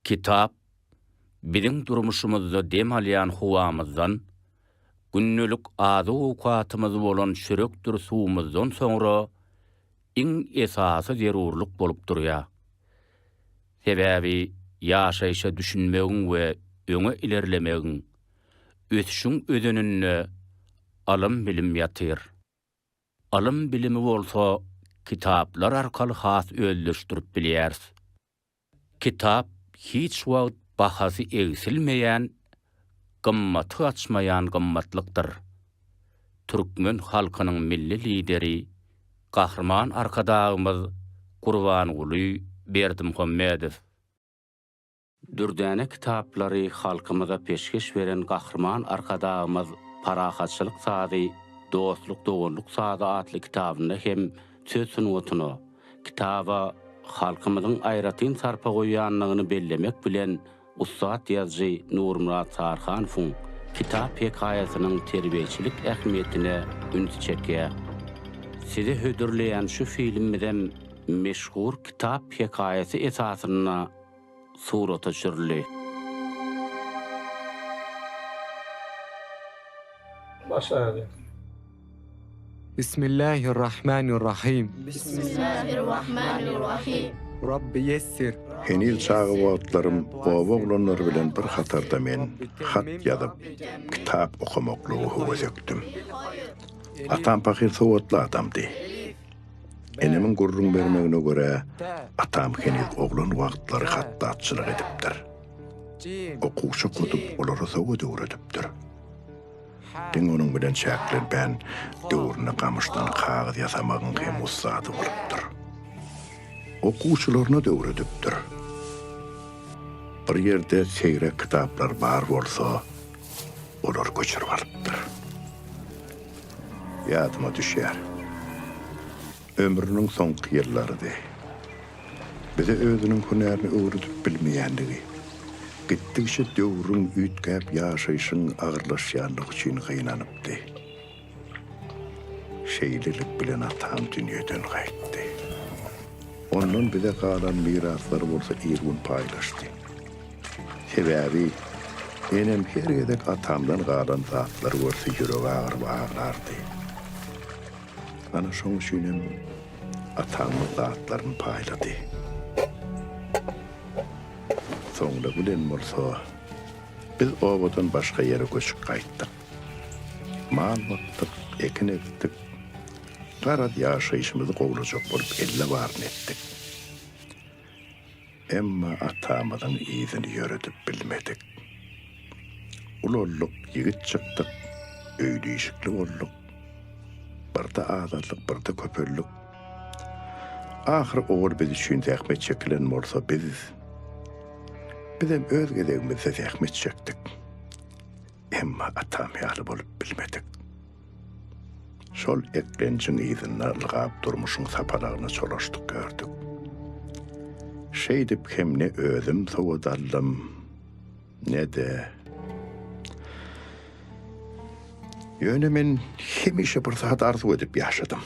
Kitap biziň durmuşymyzda dem alýan howamyzdan, gündelik azyk-owkatymyz bolan çörekdir suwumyzdan soňra iň esasy zerurlyk bolup durýar. Sebäbi ýaşaýşa düşünmegiň we öňe ilerlemegiň, ösüşiň özeninde ylym-bilim ýatyr. Ylym-bilimi bolsa kitaplar arkaly has özleşdirip bilýäris. Kitap hiç wagt bahasy egsilmeýän, gymmaty gaçmaýan gymmatlykdyr. Türkmen halkynyň Milli Lideri Gahryman Arkadagymyz Gurbanguly Berdimuhamedow. Dürdäne kitaplary halkymyza peşgeş beren Gahryman Arkadagymyz Parahatçylyk sazy, dostluk-doganlyk sazy atly kitabynda hem söz sungatyna, kitaba halkymyzyň aýratyn sarpa goýýandygyny bellemek bilen, ussat ýazyjy Nurmyrat Saryhanowyň Kitap hekaýasynyň terbiýeçilik ähmiýetine üns çekýär. Size hödürleýän şu filmimizem meşhur Kitap hekaýasy esasynda surata düşürildi. Başlaýaly. Bismillahirrahmanirrahim. Bismillahirrahmanirrahim. Rabbi ýessir. Heniz çaga wagtlarym oba oglanlary bilen bir hatarda men hat ýazyp, kitap okamaklyga höwesekdim. Atam pahyr sowatly adamdy. Enemiň gürrüň bermegine görä, atam heniz oglan wagtlary hatdatçylyk edipdir. Okuwçy okadyp, olara sowat öwredipdir. Diňe onuň bilen çäklenmän, döwründe gamyşdan kagyz ýasamagyň hem ussady bolupdyr. Okuwçylaryna-da öwredipdir. Bir ýerde seýrek kitaplar bar bolsa, olary göçürip alypdyr. Ýadyma düşýär. Ömrüniň soňky ýyllarydy. Bize özüniň hünärini öwredip bilmeýändigi, gitdikçe döwrüň üýtgäp ýaşaýşyň agyrlaşýanlygy üçin gynanypdy. Şeýlelik bilen atam dünýeden gaýtdy. Ondan bize galan miraslary bolsa il-gün paýlaşdy. Sebäbi enem her gezek atamdan galan zatlary görse ýüregi agyryp aglardy. Ana şoň üçinem atamyň zatlaryny paýlady. Soňra bilen bolsa biz obadan başga ýere göçüp gaýtdyk. Mal bakdyk, ekin ekdik. Garaz ýaşaýşymyzy gowlajak bolup elle baryny etdik. Emma atamyzyň yzyny ýöredip bilmedik. Ulaldyk, ýigit çykdyk, öýli-işikli bolduk. Birde azaldyk, birde köpeldik. Ahyry owal biz üçin zähmet çekilen bolsa biz, bizem öz gezegimizde zähmet çekdik. Emma atam ýaly bolup bilmedik. Şol eklenjiň yzynda ylgap durmuşyň sapalagyna çolaşdyk ýördük. Şeýdip hem ne özüm sowat aldym, ne-de. Ýöne men hemişe bir zat arzuw edip ýaşadym.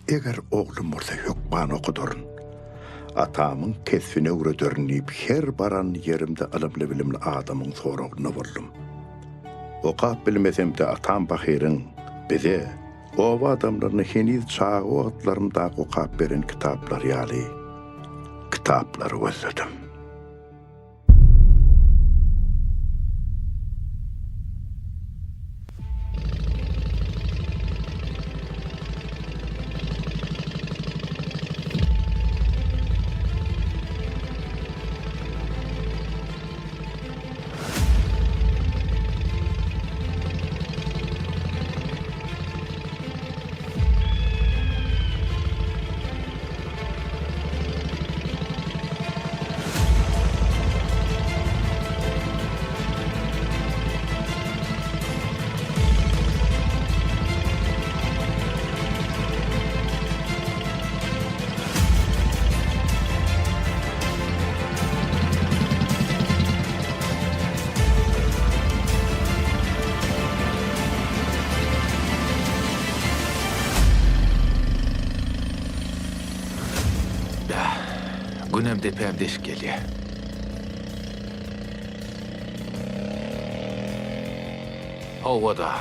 Eger oglum bolsa hökman okadaryn. Atamyň kesbini öwrederin diýip her baran ýerimde ylymly-bilimli adamyň soragynda boldum. Okap bilmesem-de atam pahyryň bize, oba adamlaryna heniz çaga wagtlarymdaky okap beren kitaplary ýaly kitaplary gözledim. Günem depäm deşip gelýär. Hawa-da,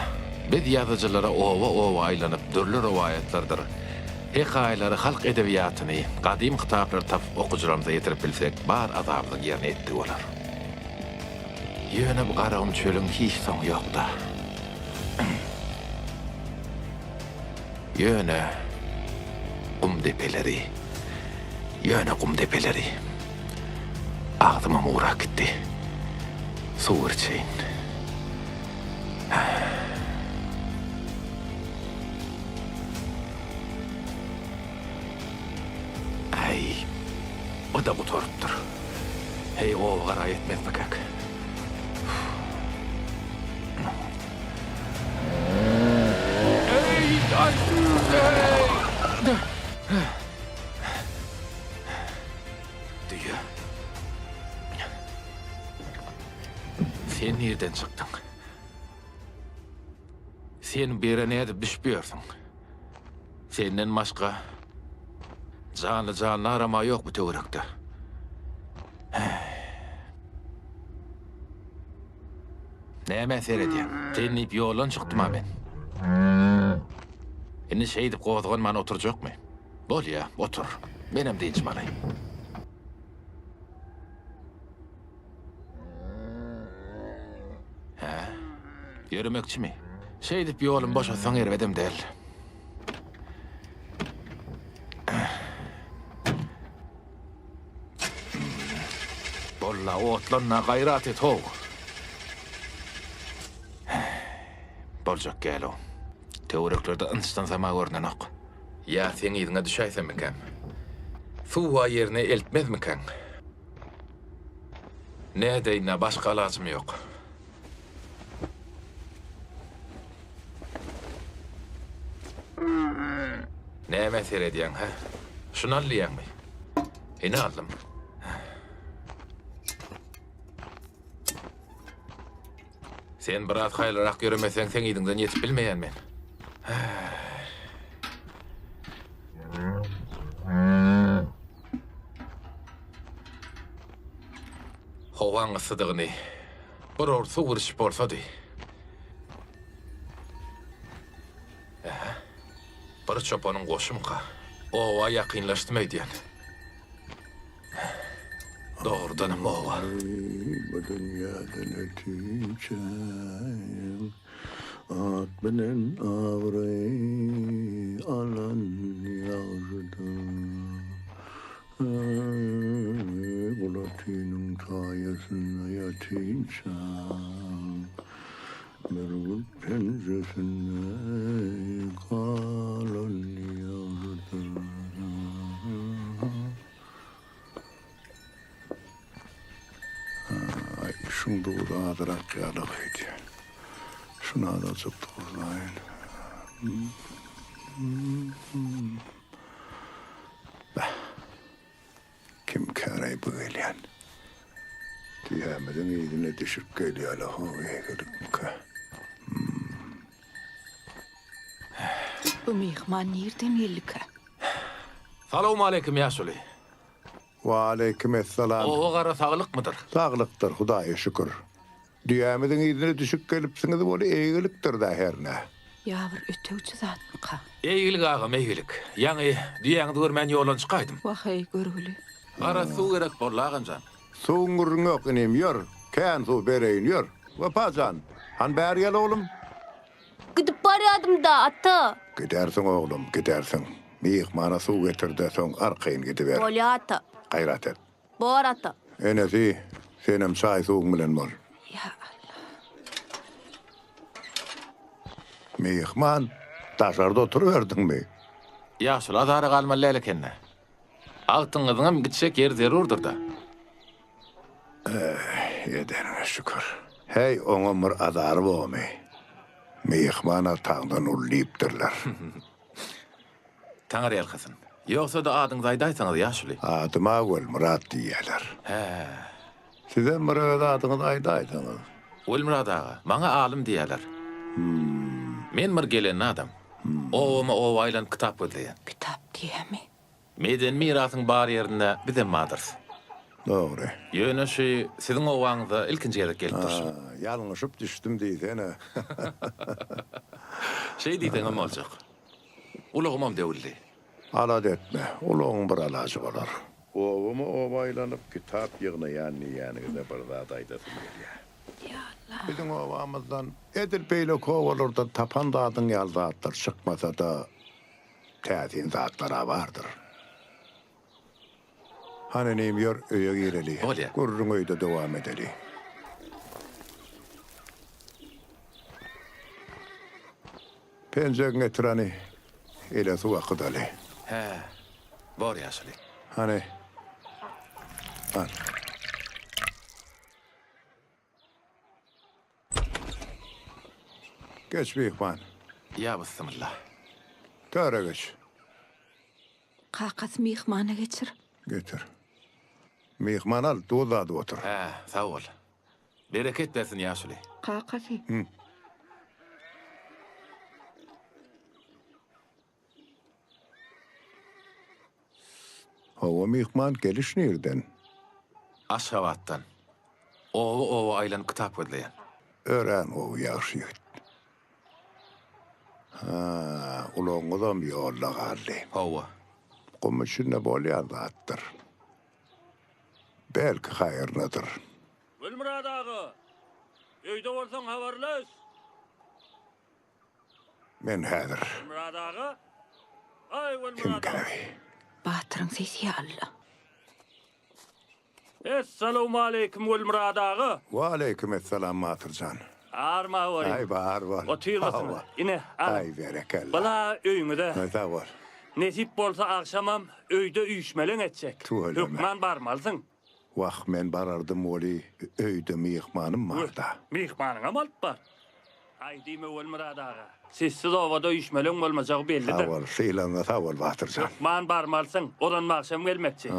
biz ýazyjylara oba-oba aýlanyp dürli rowaýatlardyr hekaýalary, halk edebiýatyny, gadym kitaplary tapyp okyjylarymyza ýetirip bilsek, bar azabymyzyň ýerine ýetdigi bolar. Ýöne bu Garagum çölüň hiç soňy ýok-da. Ýöne gum depeleri, ýöne gum depeleri. Agzymam gurak gitdi. Suw bir içeýin. Äý, bu-da gutarypdyr. Heý, oba gara ýetmezmikäk? Düýe. Sen nirden çykdyň? Sen bu ýere nädip düşüp ýörsüň? Senden başga janly jandaram-a ýok bu töwerekde. Nämä seredýäň? Sen diýip ýoldan çykdym-a men. Indi şeýdip gozganman oturjakmy? Bolýa, otur. Menem dynjymy alaýyn. Hä? Ýöremekçimi? Şeýdip ýolumy boşatsaň erbedem däl. Bolla, otlan-da, gaýrat et-how! Boljak gel-ow. Töwereklerde ynçdan sama görnenok. Ýa seň yzyňa düşäýsemmikäm? Suwa ýerine eltmezmikäň? Nädeýin-ä, başga alajym ýok. Nämä seredýäň, hä? Şuny al diýýäňmi? Ine aldym. Sen biraz haýalrak ýöremeseň, seň yzyňdan ýetip bilmeýän men. Howaň yssydygyny bir owurt suw bir içip bolsady. Ähä. Bir çopanyň goşumyka? Oba ýakynlaşdym öýdýän. Dogrudanam oba. Bu dünýäden ötünçäň, At bilen abraý alan ýagşydyr. Gulatynyň saýasynda ýatynçaň, Bürgüt penjesinde galan ýagşydyr. Aý, şuň duzy azrak ýaly gaýdýar. Şuny azajyk duzlaýyn. Beh. Kimkäraý bu gelýän? Düýämiziň yzyna düşüp gelýär-le, how, eýgilikmikä? Bu myhman nirden geldikä? Salowmaleýkim, ýaşuly. Waleýkim essalam. Oba gara saglykmydyr? Saglykdyr, Hudaýa şükür. Düýämiziň yzyna düşüp gelipsiňiz weli eýgilikdir-dä hernä. Ýa bir ötegçi zatmyka? Eýgilik agam, eýgilik. Ýaňy düýäňizi görmän ýoldan çykaýdym. Wah-eý, görgüli. Gara suw gerek boldy agam jan. Suwuň gürrüňi ýok inim, ýör, kän suw bereýin, ýör. Wepa jan, han bäri gel oglum. Gidip barýadym-da, ata. Gidersiň oglum, gidersiň. Myhmana suw getir-de, soň arkaýyn gidiber. Bolýa ata. Gaýrat et. Bor ata. Enesi, senem çaý-suwuň bilen bol. Ýa Alla. Myhman, daşarda oturyberdiňmi? Ýaşuly azara galmaly däl eken-dä. Agtygyňyzyňam gitjek ýeri zerurdyr-da. Eh, edeniňe şükür. Häý, oňam bir azary bormy? Myhmana taňdan uly diýipdirler. Taňry ýalkasyn. Ýogsa-da adyňyzy aýdaýsaňyz, ýaşuly. Adyma Welmyrat diýýäler. Hä. Sizem bir öz adyňyzy aýdaýsaňyz. Welmyrat aga, maňa Alym diýýäler. Men bir gelenli adam. Obama-oba aýlanyp kitap gözleýän. Kitap diýýämi? Medeni mirasyň bar ýerinde bizem bardyrys. Dogry. Ýöne şu siziň obaňyza ilkinji gezek gelip durşum. Ha, ýalňyşyp düşdüm diýsene. Şeý diýseňem boljak. Ulagymam döwüldi. Alada etme, ulagyň bir alajy bolar. Obama-oba aýlanyp kitap ýygnaýan diýýäniňize bir zat aýdasym gelýär. Ýa Allah. Biziň obamyzdan edil beýleki obalardan tapan zadyň ýaly zatlar çykmasa-da, täsin zatlar-a bardyr. Hany inim, ýör, öýe gireli. Bolýa. Gürrüňi öýde dowam edeli. Penjegiňi getir hany, ele suw akydaly. Hä, bor ýaşuly. Hany, al. Geç myhman. Ýa bysymylla. Töre geç. Kakasy myhmana geçir. Getir. Myhman al, duz dadyp otur. Hä, sag bol. Bereket bersin ýaşuly. Kakasy. Hawa myhman geliş nirden? Aşgabatdan. Oba-oba aýlanyp kitap gözleýän. Örän gowy ýagşy ýigit. Ha, ulagyňyzam ýolda galdy. Hawa. Gum içinde bolýan zatdyr. Belki haýrynadyr. Gülmyrat aga, öýde bolsaň habarlaş. Men häzir. Gülmyrat aga? Aý, Gülmyrat Kimkä aga. bi? Batyryň sesi ýaly. Essalawmaleýkim Gülmyrat aga. Waleýkim essalam Batyr jan. Arma boryň. Aý bar bol. Otyrmasyň. Ine, al. Aý berekella. Bala öýüňize. Aý sag bol. Nesip bolsa agşamam öýde üýşmeleň etjek. Tüweleme. Hökman barmalysyň. Wah men barardym weli öýde myhmanym barda. Myhmanyňam alyp bar. Aý diýme Welmyrat aga. Sizsiz obada üýşmeleň bolmajagy bellidir. Sag bol, sylagyňa sag bol Batyr jan. Hökman barmalysyň, ozan agşam gelmekçi.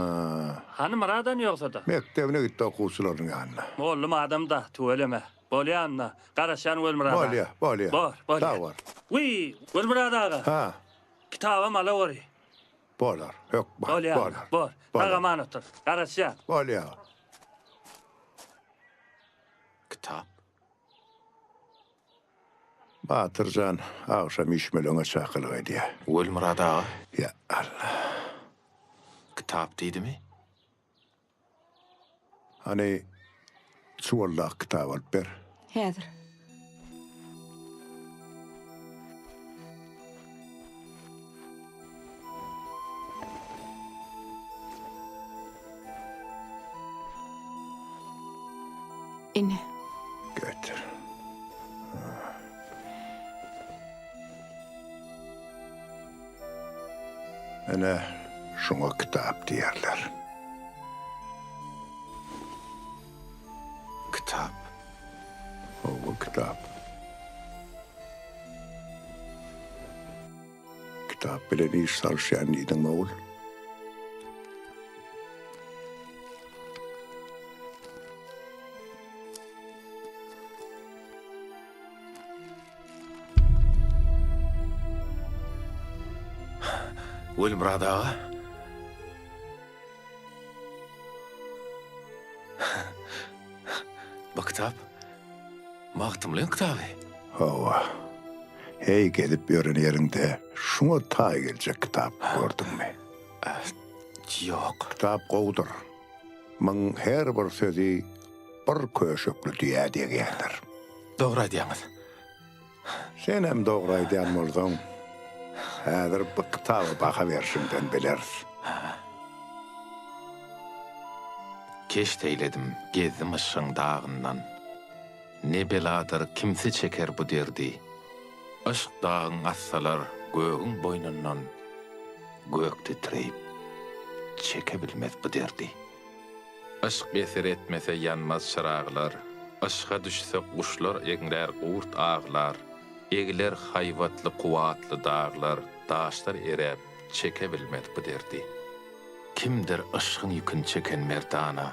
Hany Myradan ýogsa-da? Mekdebine gitdi okuwçylarynyň ýanyna. Mollum adam-da, tüweleme. Bolýa onda. Garaşýan Welmyrat aga. Bolýa, bolýa. Bor, bolýa. Sag bol. Wiý, Welmyrat aga. Ha. Kitabam alaweri. Bolar, hökman, Bolýa, bolar. bor. Bolar. Sag-aman otur. Garaşýan. Bolýa. Kitap. Batyr jan agşam üýşmeleňe çakylyk edýär. Welmyrat aga. Ýa Alla. Kitap diýdimi? Hany, çuwaldaky kitaby alyp ber. Häzir. Ine. Getir. Ine, şuňa kitap diýerler. Kitap? Hawa, kitap. Kitap bilen iş salyşýan diýdiň, ogul. Welmyrat aga. Bu kitap Magtymlyň kitaby. Hawa. Heý, gezip ýören ýeriňde şuňa taý geljek kitap gördüňmi? Ýok. Kitap gowudyr. Myň her bir sözi bir köşekli düýä degýändir. Dogry aýdýaňyz. Senem dogry aýdýan bolsaň, häzir bu kitaba baha berşiňden bileris. Keşt eýledim, gezdim yşgyň dagyndan. Ne beladyr, kimse çeker bu derdi. Yşk dagyň atsalar gögüň boýnundan, Gök titreýip, çeke bilmez bu derdi. Yşk eser etmese ýanmaz çyraglar, Yşga düşse guşlar eňrär, gurt aglar, Egiler haýbatly, kuwwatly daglar, Daşlar eräp, çeke bilmez bu derdi. Kimdir yşgyň ýükün çeken merdana,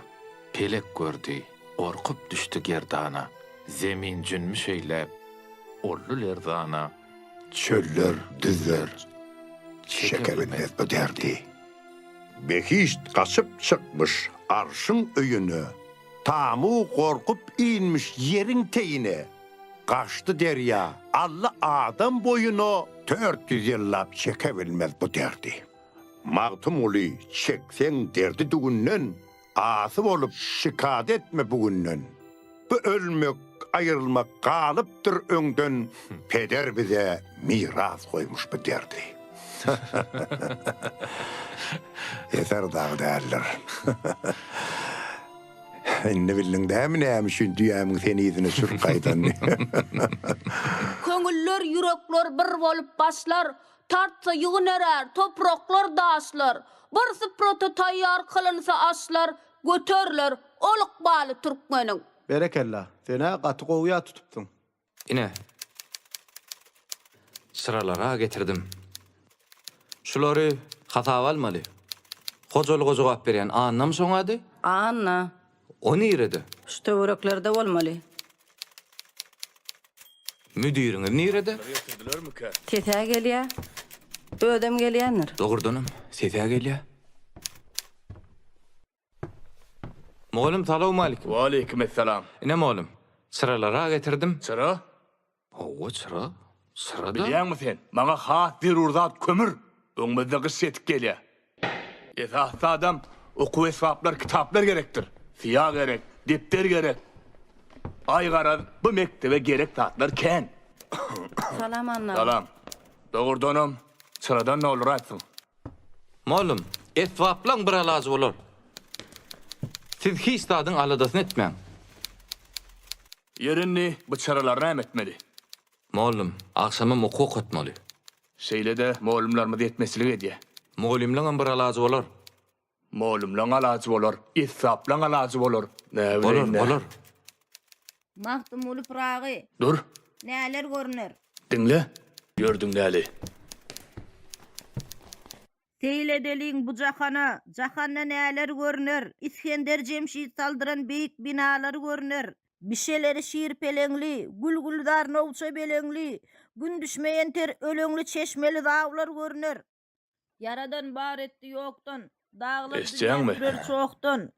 Pelek gördi, gorkup düşdi gerdana, Zemin jünbüş eýläp, oldy lerzana, Çöller, düzler çeke bilmez bu derdi. Behişt gaçyp çykmyş Arşyň öýüne, Tamu gorkup inmiş ýeriň teýine. Gaçdy derýa, aldy adam boýuna, 400 ýyllap çeke bilmez bu derdi. Magtymguly, çekseň derdi dügünden, Asy bolup şikat etme bu günden. Bu ölmek, aýrylmak galypdyr öňden, Peder bize miras goýmuş bu derdi. Eser dagy däldir. Indi bildiň dämi näme üçin düýämiň seni yzyna sürüp gaýdanyny? Köňüller, ýürekler bir bolup başlar, Tartsa ýygyn erär, topraklar, daşlar. Bir suprata taýýar kylynsa aşlar, Göteriler ol ykbaly türkmeniň. Berekella, sen-ä gaty gowy ýat tutupsyň. Ine, çyralara getirdim. Şulary hasaba almaly. Hojalyga jogap berýän Annamy şoň ady? Anna. O nirede? Şu töwereklerde bolmaly. Müdiriňiz nirede? Sesä gelýä. Özem gelýändir. Dogrudanam, sesä gelýä. Mugallym salowmalikim. Waleýkimessalam. Ine mugallym, çyralara getirdim. Çyra? Hawa, çyra. Çyra-da. Bilýäňmi sen, maňa has zerur zat kömür. Öňümizde gyş ýetip gelýär. Esasy zadam okuw esbaplar, kitaplar gerekdir. Syýa gerek, depder gerek. Aý garaz, bu mekdebe gerek zatlar kän. Salam Anna. Salam. Dogrudanam, çyradan dolduraýypsyň. Mollum, esbaplaň bir alajy bolar. Siz hiç zadyň aladasyny etmäň. Ýeri indi bu çyralary näme etmeli? Mollum, agşamam okuw okatmaly. Şeýle-de mollumlarymyz ýetmezçilik edýär. Mugallymlaňam bir alajy bolar. Mollumlaň alajy bolar, essaplaň alajy bolar. Bolar, Näbileýin-dä. bolar. Magtymguly Pyragy. Dur. Näler görüner? Diňle. Ýör diňläli. Seýil edeliň bu jahana, Jahanda näler görüner? Isgender Jemşit saldyran beýik binalar görüner. Bişeleri şir-peleňli, gül-gülzar nowça beleňli, Gün düşmeýen ter öleňli çeşmeli zawlar görüner. Ýaradan bar etdi ýokdan, Daglar dünýä Eşitýäňmi? sürer çohdan.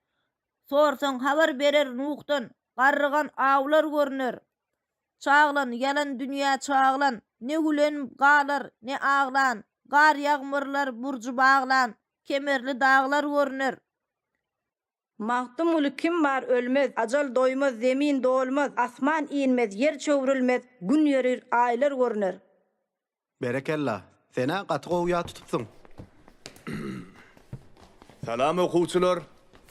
Sorsaň habar berer Nuhdan, Garrygan awlar görüner. Çaglan, ýalan dünýä çaglan, Ne gülen galar, ne aglan, Gar-ýagmyrlar burjy baglan, Kemerli daglar görüner. Magtymguly kim bar ölmez, Ajal doýmaz, zemin dolmaz, Asman inmez, ýer çöwrülmez, Gün ýörir, aýlar görüner. Berekella, sen-ä gaty gowy ýat tutupsyň. Salam okuwçylar.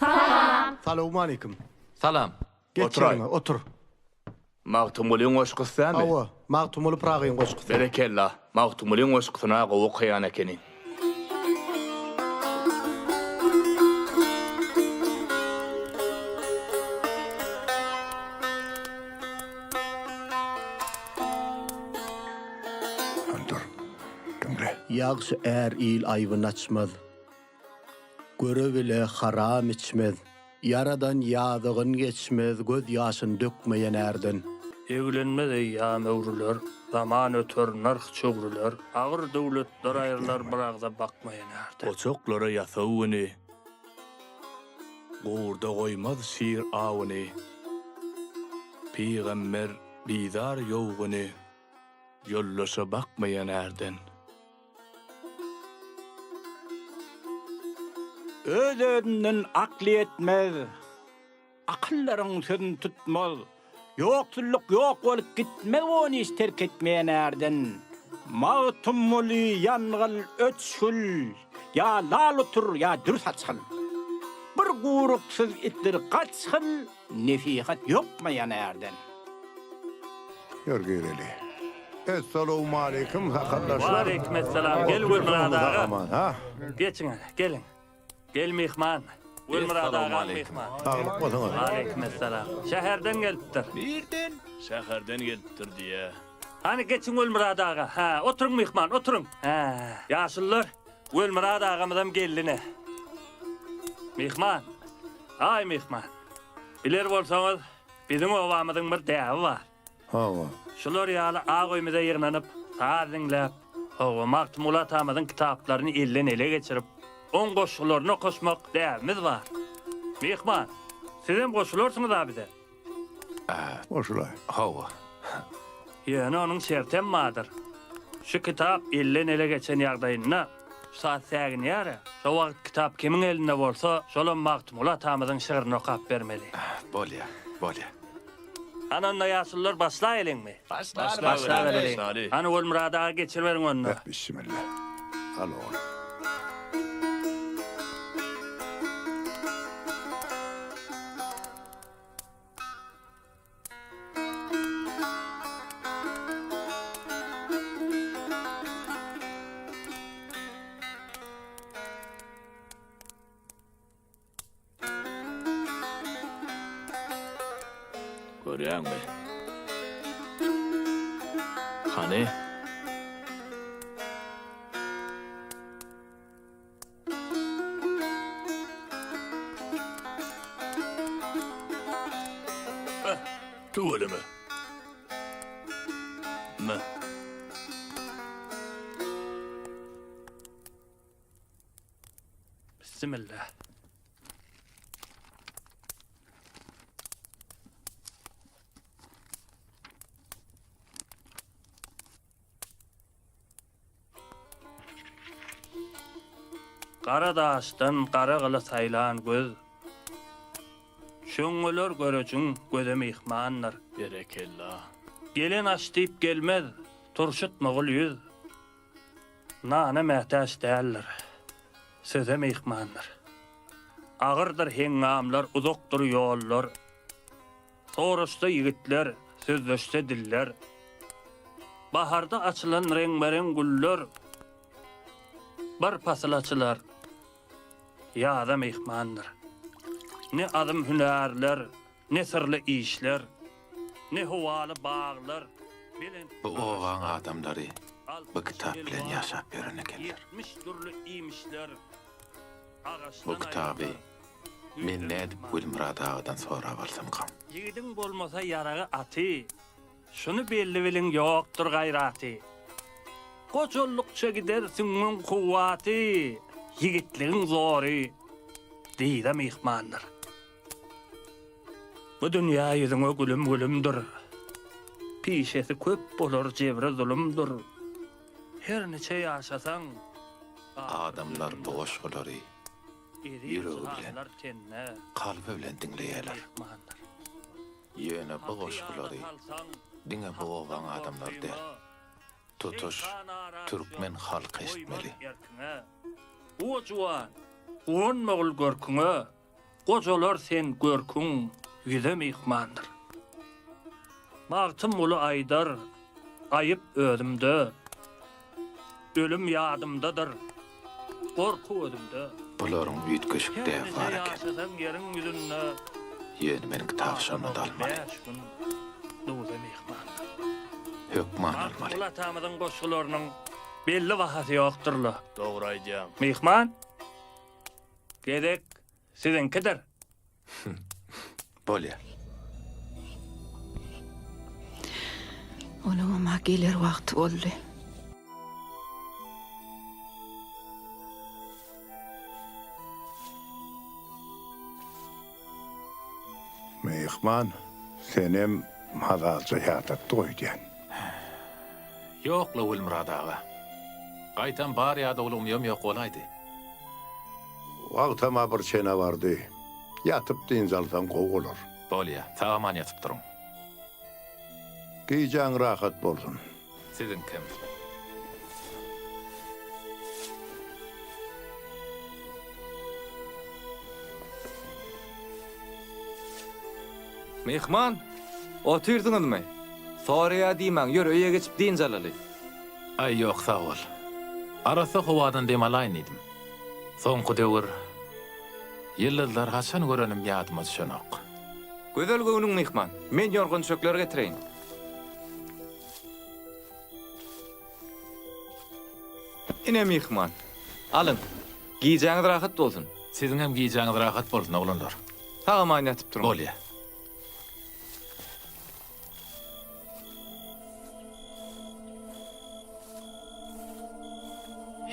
Salam. Salowmaleýkim. Salam. Geç Oturaý. ýeriňe, otur. Magtymgulyň goşgusy dämi? Hawa, Magtymguly Pyragyň goşgusy. Berekella, Magtymgulyň goşgusyna gowy okaýan ekeniň. Dur, diňle. Ýagşy är il aýbyn açmaz. Göre-bile haram içmez. Ýaradan ýazygyn geçmez göz ýaşyn dökmeýen ärden. Eglenmez eýýam öwrüler, Zaman öter, nyrh çöwrüler, Agyr döwletler aýrylar bir agza bakmaýan ärden. Goçaklara ýasaw güni, Gurda goýmaz şir awuny, Pygamber bizar ýow güni, Ýoldaşa bakmaýan ärden. Öz-özünden akly ýetmez, Akyldaryň sözün tutmaz. Ýoksullyk ýok bolup gitmez Ony hiç terk etmeýän ärden. Magtymguly ýangyl öçgül, Ýa lal otur, ýa dür saçgyl. Bir guruksyz itdir gaçgyl, Nesihat ýokmaýan ärden. Ýör gireli. Essalawmaleýkim sakaldaşlar. Waleýkimessalam. Gel Gülmyrat aga. Geçiň hany, geliň. Gel myhman. Gülmyrat aga myhman. Saglyk bolsun. Waleýkimessalam. Şäherden gelipdir. Nirden? Şäherden gelipdir diýýä. Hany geçiň Gülmyrat aga. Hä, oturyň myhman, oturyň. Hä, ýaşulular, Gülmyrat agamyzam geldi ine. Myhman. Aý myhman. Biler bolsaňyz, biziň obamyzyň bir däbi bar. Hawa. Şular ýaly ak öýümize ýygnanyp, saz diňläp, hawa, Magtymguly atamyzyň kitaplaryny elden-ele geçirip. oň goşgularyny okaşmak däbimiz bar. Myhman, sizem goşularsyňyz-a bize? Goşulaý. Hawa. Ýöne onuň şertem bardyr. Şu kitap elden-ele geçen ýagdaýynda, şu saat säginýär-ä, şo wagt kitap kimiň elinde bolsa, şolam Magtymguly atamyzyň şygryny okap bermeli. Bolýa, bolýa. Hany onda ýaşulular başlaýalyňmy? Başlabereliň. Hany Welmyrat aga geçiriberiň onda. Beh, bissimilla. Al ogul. Görýäňmi? Hany? Tüweleme. Me. Bismillah. Gara daşdan gara gyly saýlan göz, Çöňňeler görejiň göze myhmandyr. Berekella. Gelen aş diýip gelmez, turşutmagyl ýüz. Nana mätäç däldir, söze myhmandyr. Agyrdyr heňňamlar, uzakdyr ýollar. Soraşsa ýigitler, sözleşse diller. Baharda açylan reňbe-reň güller Bir pasyl açylar, ýaza myhmandyr. Ne azym hünärler, ne syrly işler, Ne howaly baglar, belent Bu obaň adamlary bu 60 kitap bilen elwan, ýaşap ýören ekenler. 70 dürli iýmişler, Bu Agaçdan kitaby aýaklar, men güýzde nädip myhmandyr. Welmyrat agadan sorap alsamkam? Ýigidiň bolmasa ýaragy aty, Şuny belli biliň ýokdur gaýraty. Gojallykça gider süňňüň kuwwaty, Ýigitligiň zory dyza myhmandyr. Bu dünýä ýüzüňe gülüm-gülümdir, Pişesi köp bolar jebri zulumdyr. Her niçe ýaşasaň, Adamlar bu goşgulary Eziz ýüregi bilen, janlar tende kalby bilen diňleýärler. myhmandyr. Ýöne bu Haky ýada goşgulary salsaň, diňe bu Hakdan obaň adamlary däl, gorkyňa, tutuş Şeýtan ara türkmen düşer, halky goýmaz eşitmeli. erkiňe. O juwan, guwanmagyl görküňe, Gojalar sen görküň ýüze myhmandyr. Magtymguly aýdar, Aýyp özümde, Ölüm ýadymdadyr, gorky gözümde. Bularyň üýtgeşik Her däbi nije bar eken. ýaşasaň ýeriň ýüzünde, Ýöne men kitaby Adam şonda-da ogly almaly. bäş gün duza myhmandyr. Hökman almaly. Magtymguly atamyzyň goşgularynyň belli bahasy ýokdur-la. Dogry aýdýaň. Myhman, gezek siziňkidir. Bolýa. Onuňam-a geler wagty boldy. Myhman, senem mazalyja ýadatdyk öýdýän. Ýok-la, Welmyrat aga. Gaýtam bar ýadawlygymyam ýok bolaýdy. Wagtam-a bir çene bardy. Ýatyp dynç alsaň gowy bolar. Bolýa, sag-aman ýatyp duruň. Gijäň rahat bolsun. Siziňkem. Myhman, otyrsyňyzmy? Soraýa diýmäň, ýör öýe geçip dynç alaly. Aý ýok sag bol. Arassa howadan dem alaýyn diýdim. Soňky döwür ýyldyzlary haçan görenim ýadyma düşenok. Gözel göwnüň myhman. Men ýorgan-düşekleri getireýin. Ine myhman. Alyň. Gijäňiz rahat bolsun. Siziňem gijäňiz rahat bolsun oglanlar. Sag-aman ýatyp duruň. Bolýa.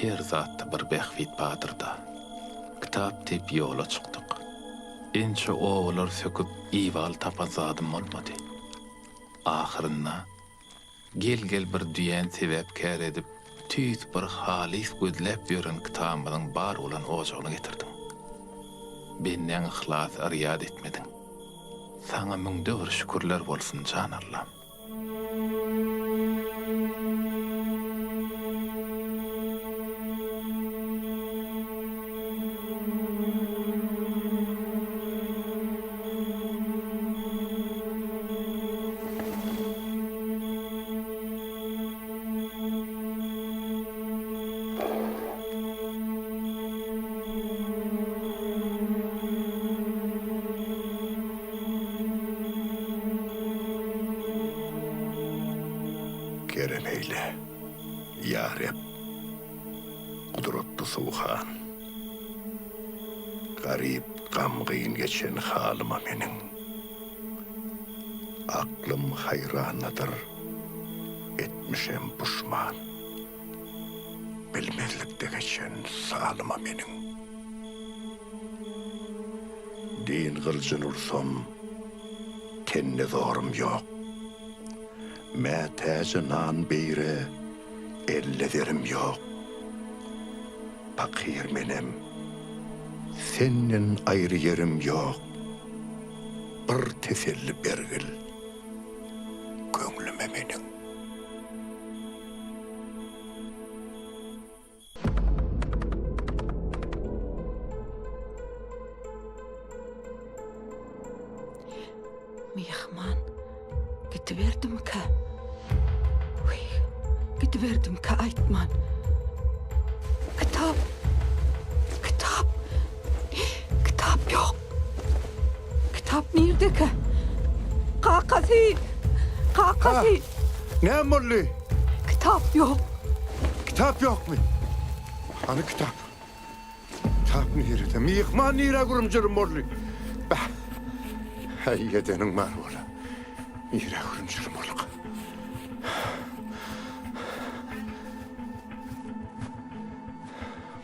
Her zatda bir bähbit bardyr-da. Kitap diýip ýola çykdyk. Ençe obalar söküp ibaly tapan zadym bolmady. Ahyrynda gel-gel bir düýäni sebäpkär edip tüýs bir halys gözläp ýören kitabymyzyň bar bolan ojagyna getirdiň. Bendäň yhlasy yrýat etmediň. Saňa müňde bir şükürler bolsun jan Allam. Kerem eýle, ýa Reb, gudratly Suhan. Garyp, gamgyn geçen halyma meniň. Aklym haýrandadyr, etmişem puşman. Bilmezlikde geçen salyma meniň. Din gylyjyn ursam, tende zorum ýok. Mätäje nan beýre elde zerim ýok. Pakyr menem, senden aýry ýerim ýok. Bir teselli bergil köňlüme meniň. Myhman gidiberdimikä? Wiý, gidiberdimikä aýtman. Kitap! Kitap! Kitap ýok! Kitap nirdekä? Kakasy! Kakasy! Näme boldy? Kitap ýok. Kitap ýokmy? Hany kitap? Kitap nirede? Myhman nirä gürüm-jürüm boldy? Bäh! Häý, edeniň bar bola. Nirä gürüm-jürüm bolduka?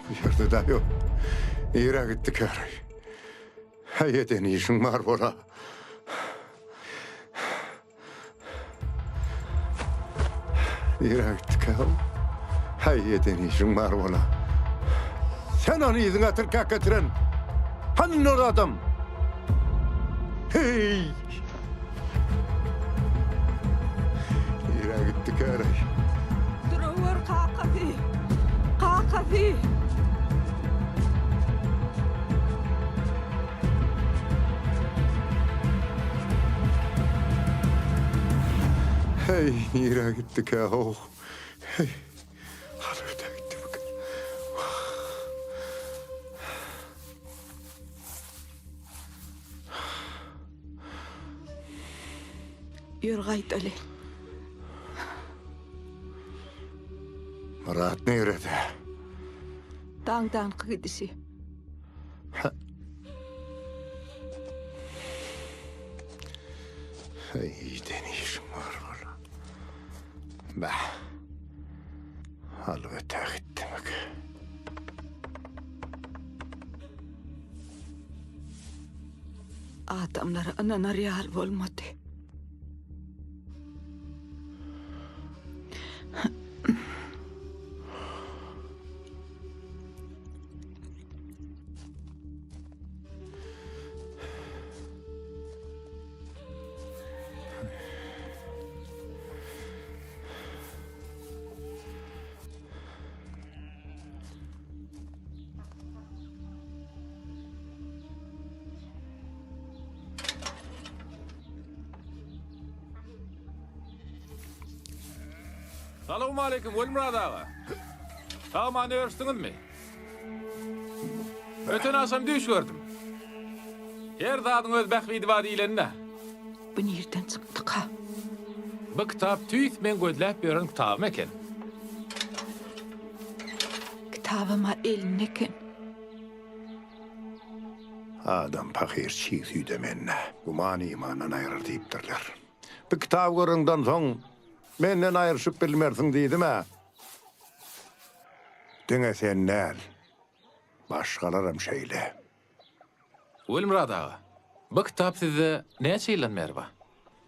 Bu ýerde-dä ýok. Nirä gitdikäraý? Häý, eden işiň bar bola. Nirä gitdikä ol? Häý, eden işiň bar bola. Sen ony yzyňa tirkäk getiren. Hany ol adam? Heý! Nirä gitdikä-reý? Duruber kakasy! Kakasy! Heý, nirä gitdikä-ow? Heý, hal öte gitdimikä? Wah! Ýör gaýdaly. Myrat nirede? Daňdanky gidişi. Heý, eden işiň bar bola. Bäh. Alyp ötä gitdimik. Adamlara ynanar ýaly bolmady. Salowmaleýkim, Welmyrat aga. Sag-aman örüşdiňizmi? Öten agşam düýş gördüm. Her zadyň öz bähbidi bar diýleni-dä. Bu nirden çykdyka? Bu kitap tüýs meň gözläp ýören kitabym eken. Kitabam-a elinde eken. Adam pahyr çig süýde mende, güman imandan aýyrar diýipdirler. Bu kitaby göreňden soň, menden aýryşyp bilmersiň diýdim-ä. Diňe sen däl. Başgalaram şeýle. Welmyrat aga, bu kitap sizde näçe ýyldan bäri bar?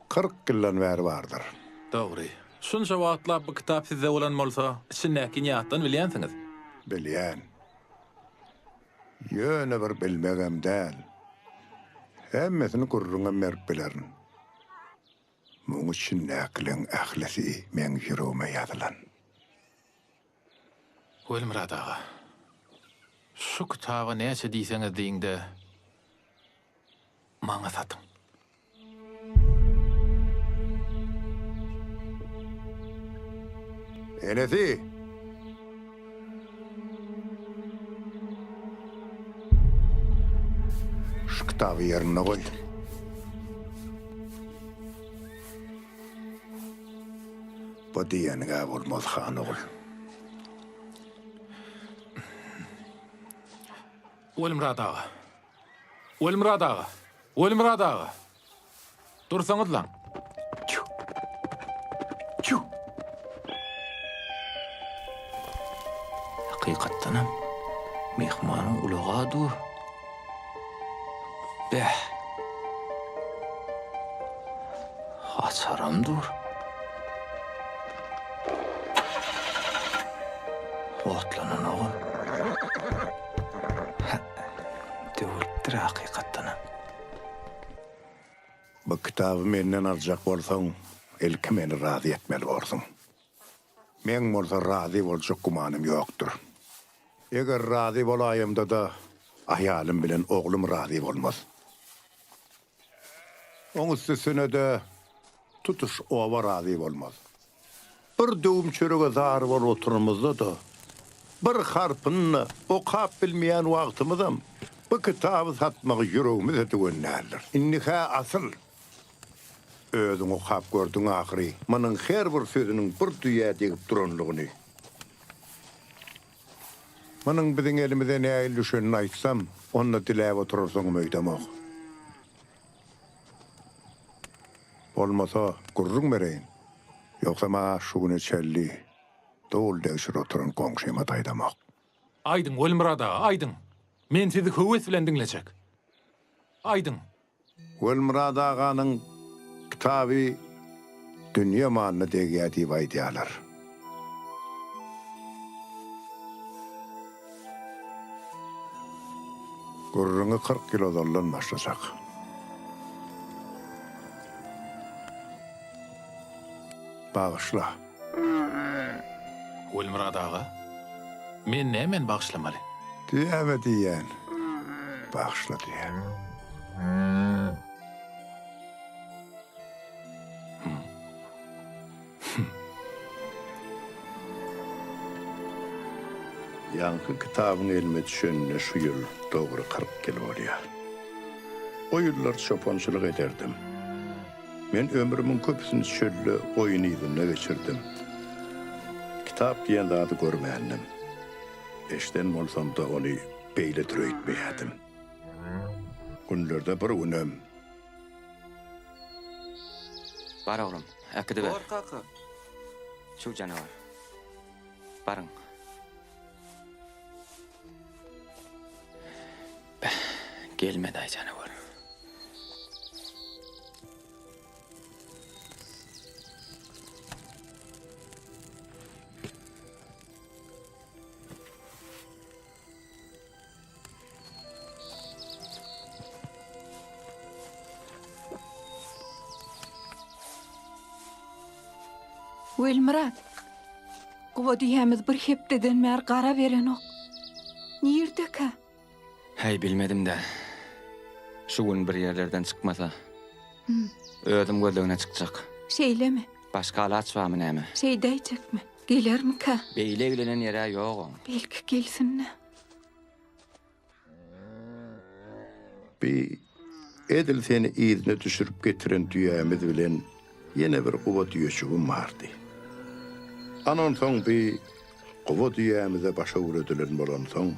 40 ýyldan bäri bardyr. Dogry. Şunça wagtlap bu kitap sizde bolan bolsa, içindäkini ýatdan bilýänsiňiz. Bilýän. Ýöne bir bilmegem däl. Hemmesini gürrüňem berip bilerin. Muň içindäkileň ählisi meň ýüregime ýazylan. Welmyrat aga, şu kitaba näçe diýseňiz diýiň-de, maňa satyň. Enesi! Şu kitaby ýerinde goý. Bu diýeniň-ä bolmaz, han ogul. Welmyrat aga! Welmyrat aga! Welmyrat aga! Dursaňyzlaň! Çüw! Çüw! Hakykatdanam, myhmanyň ulagy-a dur. Beh! Haçaram dur. Otlananogam. Hä, döwülipdir hakykatdanam. Bu kitaby menden aljak bolsaň, ilki meni razy etmeli borsuň. Meň bolsa razy boljak gümanym ýokdur. Eger razy bolaýamda-da, aýalym bilen oglum razy bolmaz. Oň üstesine-de, tutuş oba razy bolmaz. Bir döwüm çörege zar bolup oturanymyzda-da, bir harpyny-da okap bilmeýän wagtymyzam bu kitaby satmagy ýüregimize düwen däldir. Indi-hä asyl, özüň okap gördüň ahyry, munuň her bir sözüniň bir düýä degip duranlygyny. Munuň biziň elimize nähili düşenini aýtsam, onda diläp oturarsyňam öýdemok. Bolmasa, gürrüň bereýin. Ýogsam-a şu güne çenli doly degşir oturan goňşyma-da aýdamok. Aýdyň, Welmyrat aga, aýdyň! Men sizi höwes bilen diňlejek. Aýdyň! Welmyrat aganyň kitaby dünýe malyna degýär diýip aýdýarlar. Gürrüňi 40 ýyl ozaldan başlajak. Bagyşla. Welmyrat aga, men nämeni bagyşlamaly? Düýäme diýýän. Bagyşla düýe. Ýaňky kitabyň elime düşenine şu ýyl dogry 40 ýyl bolýar. O ýyllar çopançylyk ederdim. Men ömrümiň köpüsini çölde goýun yzynda geçirdim. Kitap diýen zady görmändim. Eşiden bolsam-da ony beýledir öýtmeýärdim. Günlerde bir günem. Bar oglum, äkidiber. Bor kaka. Şu janawar. Baryň. Beh, gelmedi-aý janawar. Welmyrat, guba düýämiz bir hepdeden bäri gara berenok. Nirdekä? Häý, bilmedim-dä. Şu gün bir ýerlerden çykmasa, özüm gözlegine çykjak. Şeýlemi? Başga alaç barmy näme? Şeýdäýjekmi? Gelermikä? Beýle eglenen ýer-ä ýok oň. Belki gelsin-dä. Bi edil seni yzyna düşürip getiren düýämiz bilen ýene bir guba düýejigim bardy. Ana onsoň bi guba düýämize baş öwredilen bolansoň,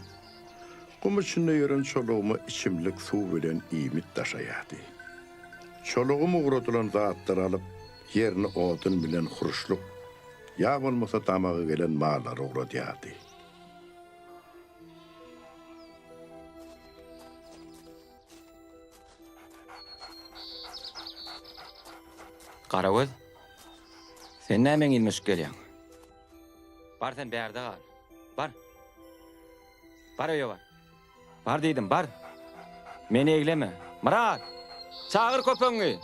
gum içinde ýören çolugyma içimlik suw bilen iýmit daşaýardy. Çolugym ugradylan zatlary alyp, ýerine odun bilen huruşlyk, ýa bolmasa damagy gelen mallary ugradýardy. Garagöz, sen näme meň yzyma düşüp gelýäň? Bar sen bärde gal. Bar. Bar öýe bar. Bar diýdim, bar. Meni egleme. Myrat! Çagyr köpegiňi.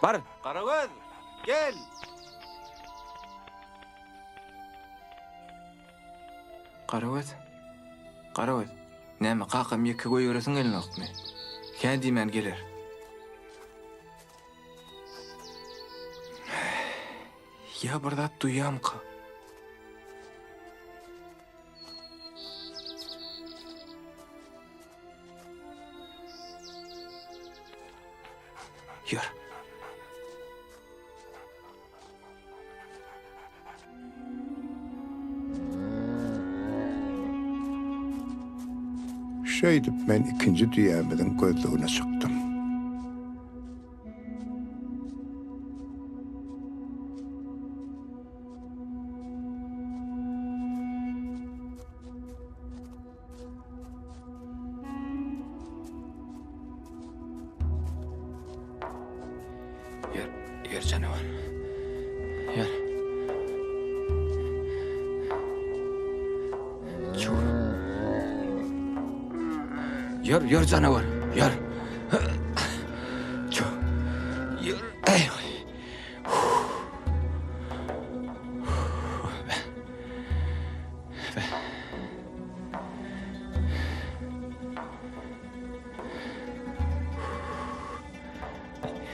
Bar. Garagöz, gel! Garagöz? Garagöz, näme, kakamy ýeke goýberesiň gelenokmy? Hä diýmän geler. Ýa bir zat duýýamyka? Ýör. Şeýdip men ikinji düýämiziň gözlegine çykdym. Ýör, ýör janawar. Ýör. Çur. Ýör, ýör janawar. Ýör. Çur. Ýör. Eý.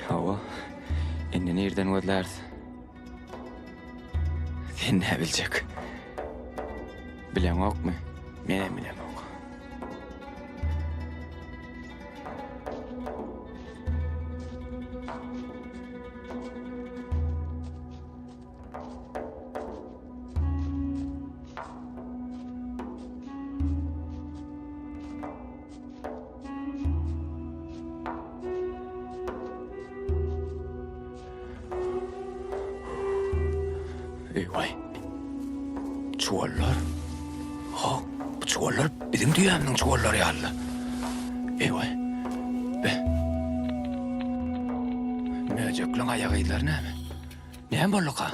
Hawa, indi nirden gözläris? Sen nä biljek? Bileňokmy? Menem bilemok. Eý-waý. Çuwallar. Hok, bu çuwallar biziň düýämiziň çuwallary ýaly. Eý-waý. Be. Möjekleň aýak yzlary näme? Näme bolduka?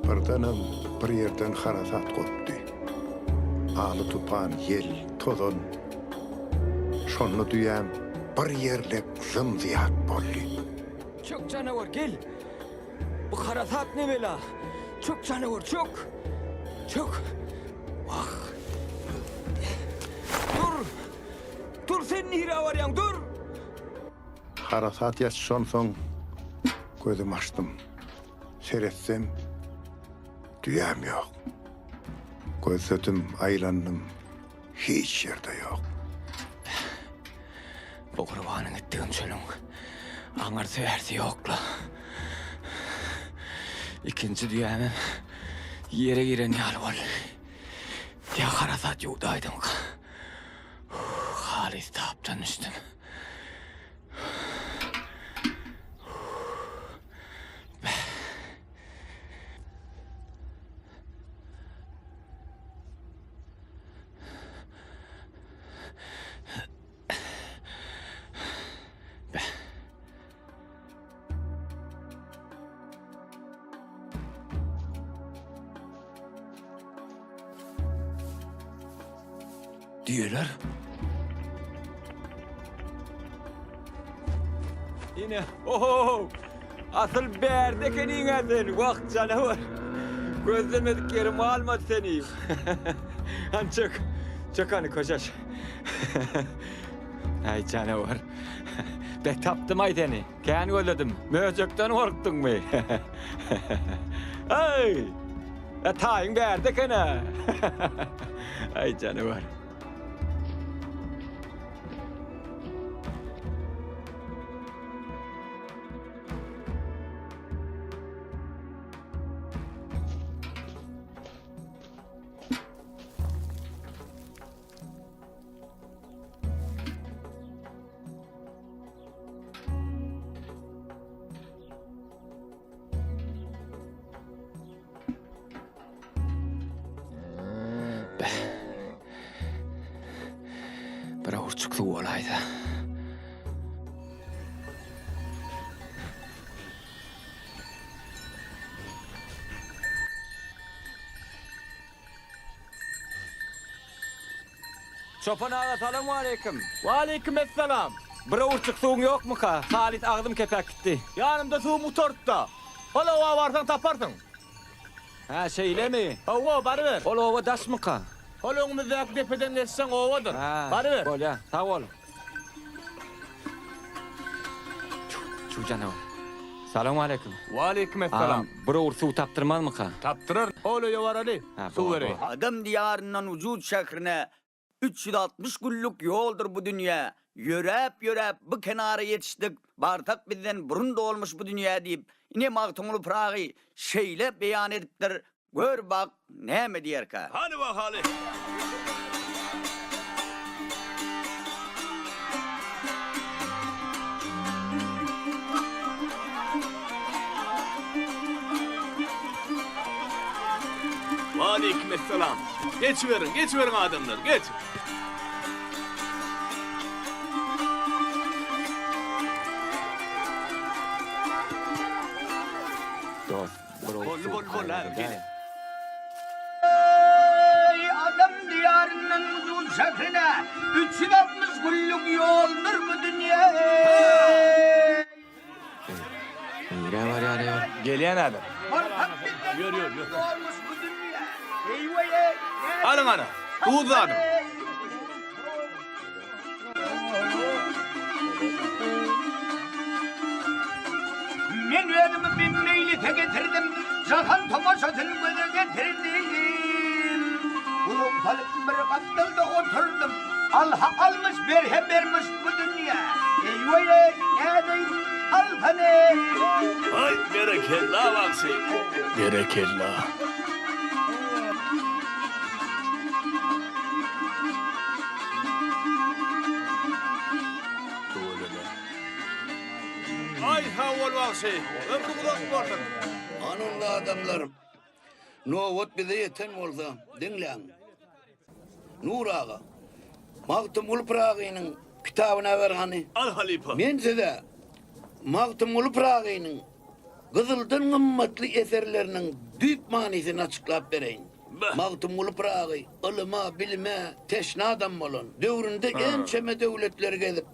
Birdenem bir ýerden harasat gopdy. Aly-tupan, ýel, tozan. Şonda düýäm bir ýerlek zym-zyýat boldy. Çök janawar, gel! Bu harasat ne bela? Çök janawar, çök! Çök! Wah! Dur! Dur, sen nirä barýaň, dur! Harasat ýatyşansoň gözümi açdym. Seretsem, düýäm ýok. Gözledim, aýlandym, hiç ýerde ýok. Bu gurbanyň etdigim çölüň aňyrsy-bärsi ýok-la. Ikinji düýämem ýere giren ýaly boldy. Ýa harasat ýuwdaýdymyka? Halys tapdan düşdüm. Düýeler. Ine, oho! Asyl bärde ekeniň-ä sen, wah, janawar! Gözlemedik ýerim galmady seni. Hany çök. Çök hany köşeş. Aý janawar. Be tapdym-aý seni. Kän gözledim. Möjekden gorkduňmy? Aý! E taýyň bärde eken-ä. Aý janawar. Beh. Bir owurçyk suw bolaýsa. Çopan aga salowmaleýkim. Waleýkim essalam. Bir owurçyk suwuň ýokmuka? Halys agzym kepäp gitdi. Ýanymda suwum gutartda. Hol oba barsaň taparsyň. Hä, şeýlemi? Hawa, baryber. Ol oba daşmyka? Hol öňümizdäki depeden geçseň obadyr. Hä, Baryber. bolýa. Sag bol. Çuw janawar. Salowmaleýkim. Waleýkim essalam. Agam, bir owurt suw tapdyrmazmyka? Tapdyrar. Hol öýe baraly, Hä, suw bor, bereýin. bor. Adam diýaryndan Wujud şährine 360 günlük ýoldur bu dünýä, Ýöräp-ýöräp bu kenara ýetişdik, Barsak bizden burun dolmuş bu dünýä diýip, ine Magtymguly Pyragy şeýle beýan edipdir, Gör bak, näme diýerkä? Hany bakaly. Waleýkim essalam. Geçiberiň, geçiberiň adamlar, geç. Dost, Boldy, boldy, boldy, häzir gelýän. Eý, adam diýaryndan Wujud şährine, 360 günlük ýoldur bu dünýe. Nirä barýar ýa? Gelýän häzir. Barsak bizden Ýör, ýör, ýör. dolmuş bu dünýe. Eý-weý-eý, Alyň ana, duz dadyň. Men özümi bir meýlise getirdim, Jahan tomaşasyn göze getirdim. Gulak salyp bir gapdalda oturdym, Alha almyş, berhe bermiş bu dünýä. Eý-weý-eý, nädeýin, alsana-eý. Aý, berekella, bagşy! Berekella! Tüweleme. Aý sag bol bagşy. Ömrüň uzak bolsun. Hany onda adamlar, nobat bize ýeten bolsa, diňläň. Nur aga, Magtymguly Pyragynyň kitabyny äber hany. Al halypa. Men size Magtymguly Pyragynyň gyzyldan gymmatly eserleriniň düýp manysyny açyklap bereýin. Magtymguly Pyragy ylyma, bilime teşne adam bolan, döwründe ençeme döwletleri gezip,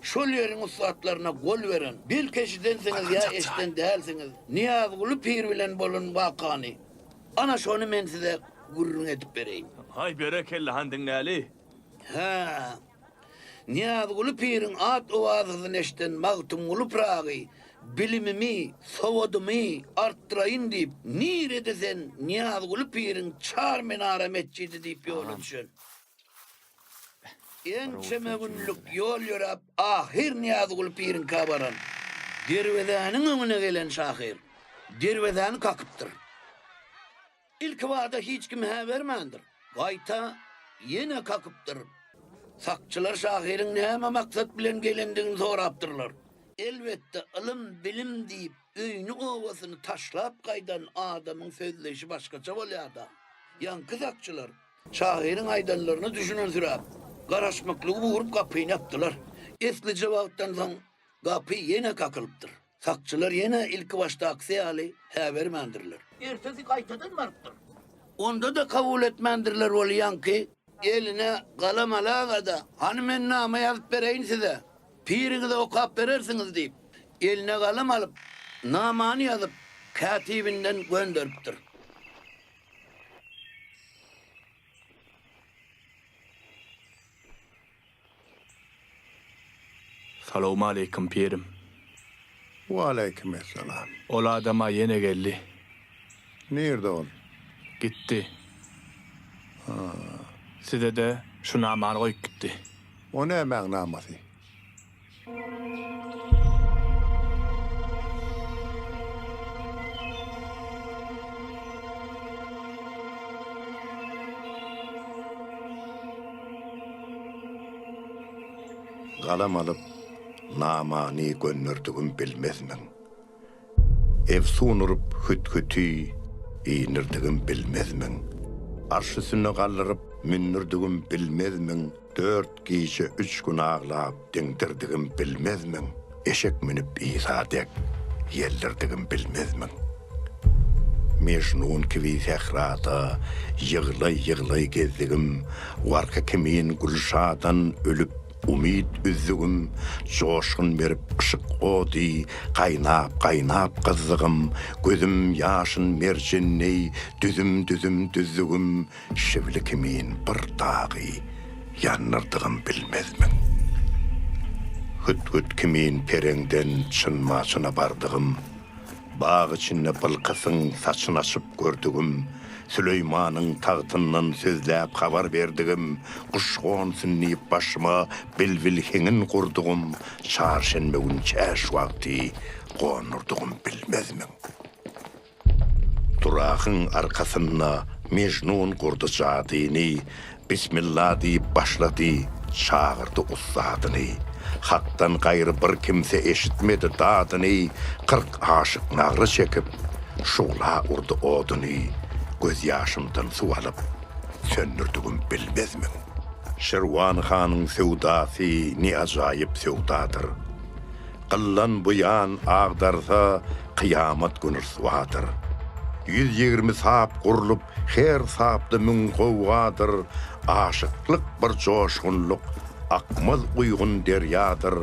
şol ýeriň ussatlaryna gol beren, belki eşidensiňiz ýa eşiden dälsiňiz, Nyýazguly pir bilen bolan wakany, ana şony men size gürrüň edip bereýin. Haý, berekella, han diňläli. Hä, Nyýazguly piriň at-owazasyny eşiden Magtymguly Pyragy bilimimi, sowadymy artdyraýyn diýip, nirede sen Nyýazguly piriň Çar minara metjidi diýip ýola düşen. Ençeme günlük ýol ýöräp ahyr Nyýazguly piriňkä baran. Derwezäniň öňüne gelen şahyr derwezäni kakypdyr. Ilkibada hiç kim hä bermändir. Gaýta, ýene kakypdyr. Sakçylar şahyryň näme maksat bilen gelendigini sorapdyrlar. Elbetde, ylym, bilim diýip, öýüni-obasyny taşlap gaýdan adamyň sözleýşi başgaça bolýar-da. Ýaňky sakçylar şahyryň aýdanlaryna düşünensiräp, garaşmaklygy burup gapyny ýapdylar. Eslije wagtdan soň gapy ýene kakylypdyr. Sakçylar ýene ilkibaşdakysy ýaly hä bermändirler. Ertesi gaýtadan barypdyr. Onda-da kabul etmändirler ol ýaňky eline galam alaga-da, Hany men nama ýazyp bereýin size, piriňize okap berersiňiz diýip, eline galam alyp, namany ýazyp, kätibinden gönderipdir. Salowmaleýkim, pirim. Waleýkimessalam. Ol adam-a ýene geldi. Nirde ol? Gitdi. Ha. Size-de şu namany goýup gitdi. O nämäň namasy? Galam alyp, namany gönderdigim bilmezmiň? Efsun urup hüt-hüti indirdigim bilmezmiň? Arş üstüne galdyryp mündürdigim bilmezmiň? Dört gije üç gün aglap diňdirdigim bilmezmiň? Eşek münüp Isa dek ýeldirdigim bilmezmiň? Mejnun kibi sährada ýyglaý-ýyglaý gezdigim, Warka kimin Gülşadan ölüp Umyt üzdügim, joşgun berip yşyk ody, Gaýnap-gaýnap gyzdygym, gözüm ýaşyn merjen deý Düzüm-düzüm düzdügim, şibli kimin bir dagy Ýandyrdygym bilmezmiň? Hüt-hüt kimin pereňden Çyn-Maçyna bardygym, Bag içinde Bylkysyň saçyn açyp gördügim, Süleýmanyň tagtyndan sözläp habar berdigim, Guş gonsun diýip başyma bilbil heňin gurdugym, Çarşenbe gün çäş wagty gondurdygym bilmezmiň? Duragyň arkasynda Mejnun gurdy jadyny, Bismilla diýip başlady, çagyrdy ussadyny. Hakdan gaýry bir kimse eşitmedi dadyny, 40 aşyk nagra çekip, şugla urdy oduny, Gözýaşymdan suw alyp, söndürdigim bilmezmiň? Şirwan hanyň söwdasy ne ajaýyp söwdadyr. Gyllan buýan agdarsa, kyýamat gün ryswadyr. 120 sap gurlup, her sapda müň gowgadyr, Aşyklyk bir joşgunlyk, akmaz uýgun derýadyr,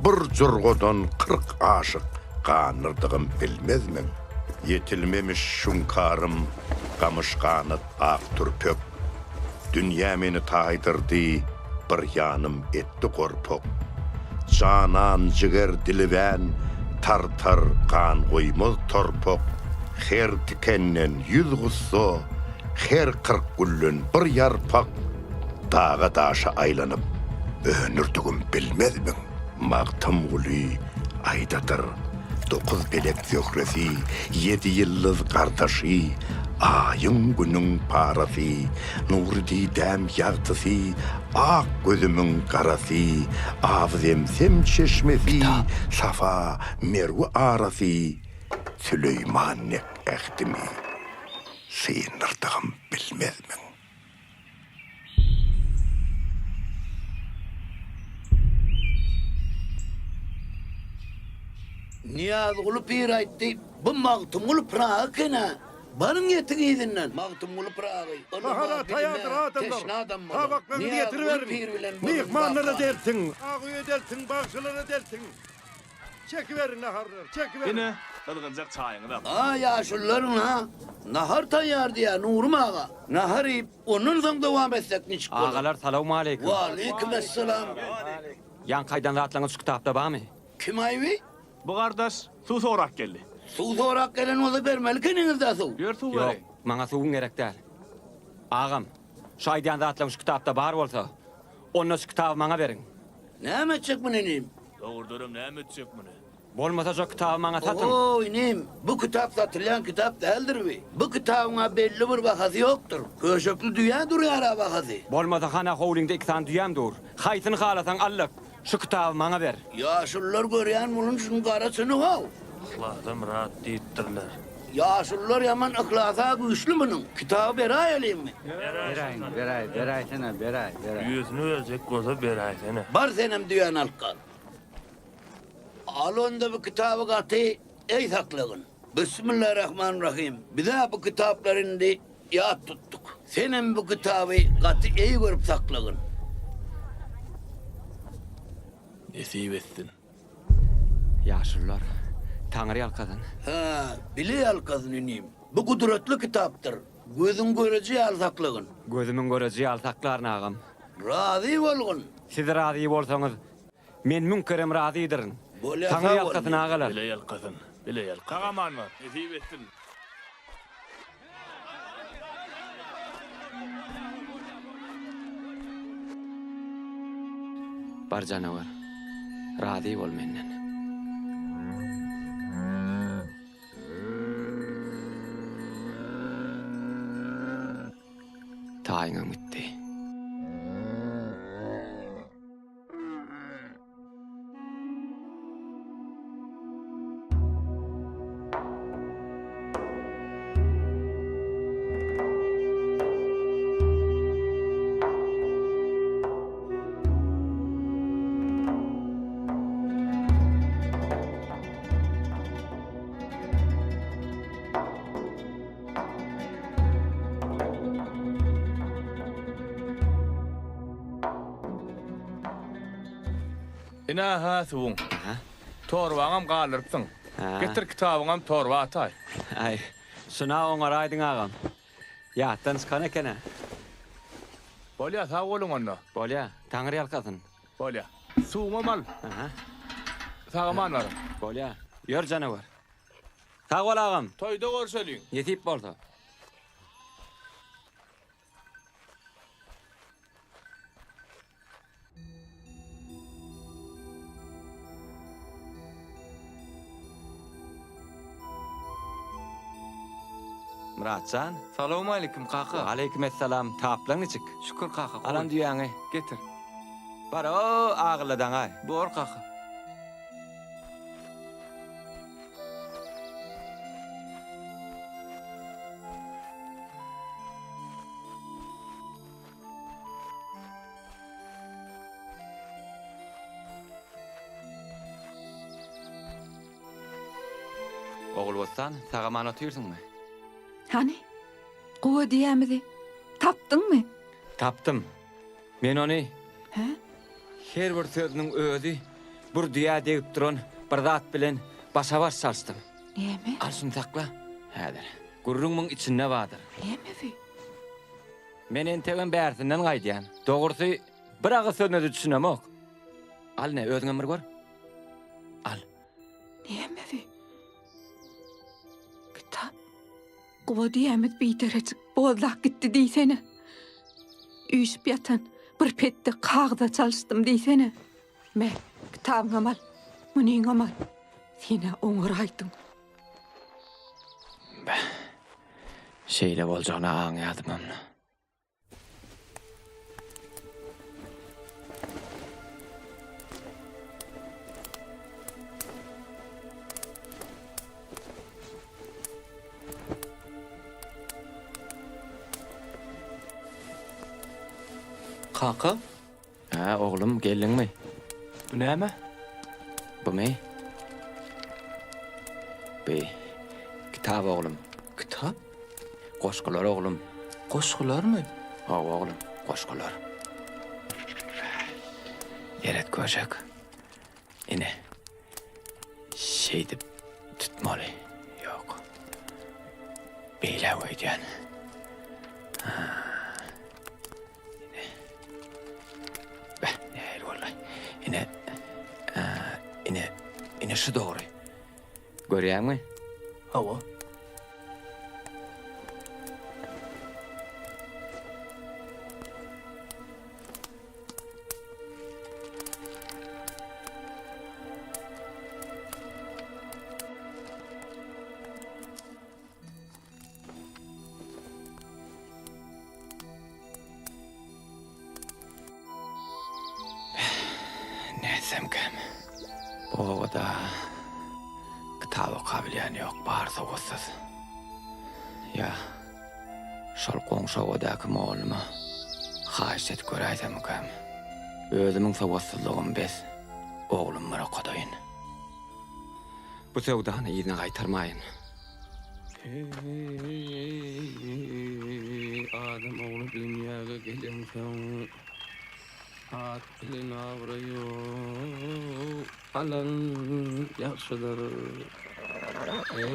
Bir jurgadan 40 aşyk gandyrdygym bilmezmiň? Ýetilmemiş şuňkarym, gamyş ganat ak türpek, Dünýä meni taýdyrdy, bir ýanym etdi gorpak. Janan jiger dilibän, tar-tar gan goýmaz torpak, Her tikenden ýüz gussa, her 40 gülden bir ýarpak, Daga-daşa aýlanyp, öňürdigim bilmezmiň? Magtymguly aýdadyr, Dokuz pelek zöhresi, Ýedi ýyldyz gardaşy, Aýyň, Günüň parasy, Nury didäm ýagtysy, Ak gözümiň garasy, Aby-zemzem çeşmesi, Safa, Merwe arasy, Süleýman dek ähdimi Syndyrdygym bilmezmiň? Nyýazguly pir aýtdy, Bu Magtymguly Pyragy eken-ä. Baryň ýetiň yzyndan. Magtymguly Pyragy ylyma, Nahara bilime taýýardyr adamlar. teşne adam bolar. Tabaklaryňyzy Nyýazguly getiriberiň. pir bilen bolan Myhmanlara waka. deltiň. Ak öýe deltiň, bagşylara deltiň. Çekiberiň naharlary, çekiberiň. Ine, gyzgynjak çaýyňyzam. A, ýaşulular ynha, nahar taýýar diýýär, Nurym aga. Nahar iýip, ondan soň dowam etsek niçik bolar? Agalar salowmaleýkim. Waleýkimessalam. Ýaňky aýdan zatlaryňyz şu kitapda barmy? Kim aýby? Bu gardaş suw sorap geldi. Suw sorap gelen bolsa bermeli ekeniňiz-dä suw. Ýör suw Ýok, bereýin. maňa suwuň gerek däl. Agam, şu aýdýan zatlaryň şu kitapda bar bolsa, onda şu kitaby maňa beriň. Näme etjek muny inim? Dogrudanam näme etjek muny? Bolmasa şo kitaby maňa satyň. Oý inim, bu kitap satylýan kitap däldir bi. Bu kitabyň-a belli bir bahasy ýokdur. Köşekli düýä durýar-a bahasy. Bolmasa hana howlyňda iki sany düýäm dur. Haýsyny halasaň al-da, şu kitaby maňa ber. Ýaşulular görýän bolun şuň gara çyny-how. Yhlasa myrat diýipdirler. Ýaşulular ýaman yhlasa güýçli munuň. Kitaby beräýeliňmi? Beräýsene. Beräý, beräýsene, beräý, beräý. Düýesini berjek bolsa beräýsene. Bar senem düýäni alyp gal. Al onda bu kitaby gaty eý saklagyn. Bismillarahmanrahym. Biz-ä bu kitaplary indi ýat tutduk. Senem bu kitaby gaty eý görüp saklagyn. Nesip etsin. Ýaşulular, Taňry ýalkasyn. Hä, bile ýalkasyn inim. Bu gudratly kitapdyr. Gözüň göreji ýaly saklagyn. Gözümiň göreji ýaly saklaryn agam. Razy bolgun. Siz razy bolsaňyz, Men müň kerem razydyryn. Bolýa Taňry sag bol ýalkasyn agalar. Bile ýalkasyn, bile ýalkasyn. Sag aman bar. Nesip etsin. Bar janawar. Razy bol menden. Taýyňam gitdi. Ine-ha suwuň. Torbaňam galdyrypsyň. Getir kitabyňam torba ataý. Aý, şuna oňaraýdyň agam. Ýatdan çykan eken-ä. Bolýa, sag boluň onda. Bolýa, Taňry ýalkasyn. Bolýa. Suwuňam al. Sag-aman baryň. Bolýa. Ýör janawar. Sag bol agam. Toýda görşeliň. Nesip bolsa. Myratjan. Salowmaleýkim kaka. Waleýkimessalam. Taplaň niçik? Şükür kaka. Alan düýäňi. Getir. Bar-ow, agylladaňaý. Bor kaka. Ogulbossan, sag-aman otyrsyňmy? Hany, guwa düýämizi tapdyňmy? Tapdym. Men ony Hä? her bir sözüniň özi bir düýä degip duran bir zat bilen başa-baş çalyşdym. Näme? Al şuny sakla. Häzir. Gürrüň muň içinde bardyr. Näme bi? Men entegem bärsinden gaýdýan. Dogrusy, bir agyz sözüne-de düşünemok. Al ine, özüňem bir gör. Al. Näme bi? Kitap. Guba düýämiz biderejik bozlap gitdi diýsene. Üýşüp ýatan bir petde kagyza çalyşdym diýsene. Me, kitabyňam al, munyňam al. Sen-ä oňaraýdyň. Beh, şeýle boljagyny aňýardymam. Kaka? Hä, oglum, geldiňmi? Bu näme? Bumy? Bi, kitap oglum. Kitap? Goşgular oglum. Goşgularmy? Hawa oglum, goşgular. Eret köşek. Ine. Şeýdip tutmaly. Ýok. Beýle öýdýän. Ine. Beh, nähili boldy? Ine. Ine, ine şu dogry. Görýäňmi? Hawa. Nätsemkäm? Bu obada kitap okabilýän ýok, bary sowatsyz. Ýa şol goňşy obadaky molluma haýyşt edip göräýsemmikäm? Özümiň sowatsyzlygym bes, oglum bir okadaýyn. Bu söwdany yzyna gaýtarmaýyn. Heý, adam ogly dünýäge gelensoň, at bilen abraý alan ýagşydyr. Eý.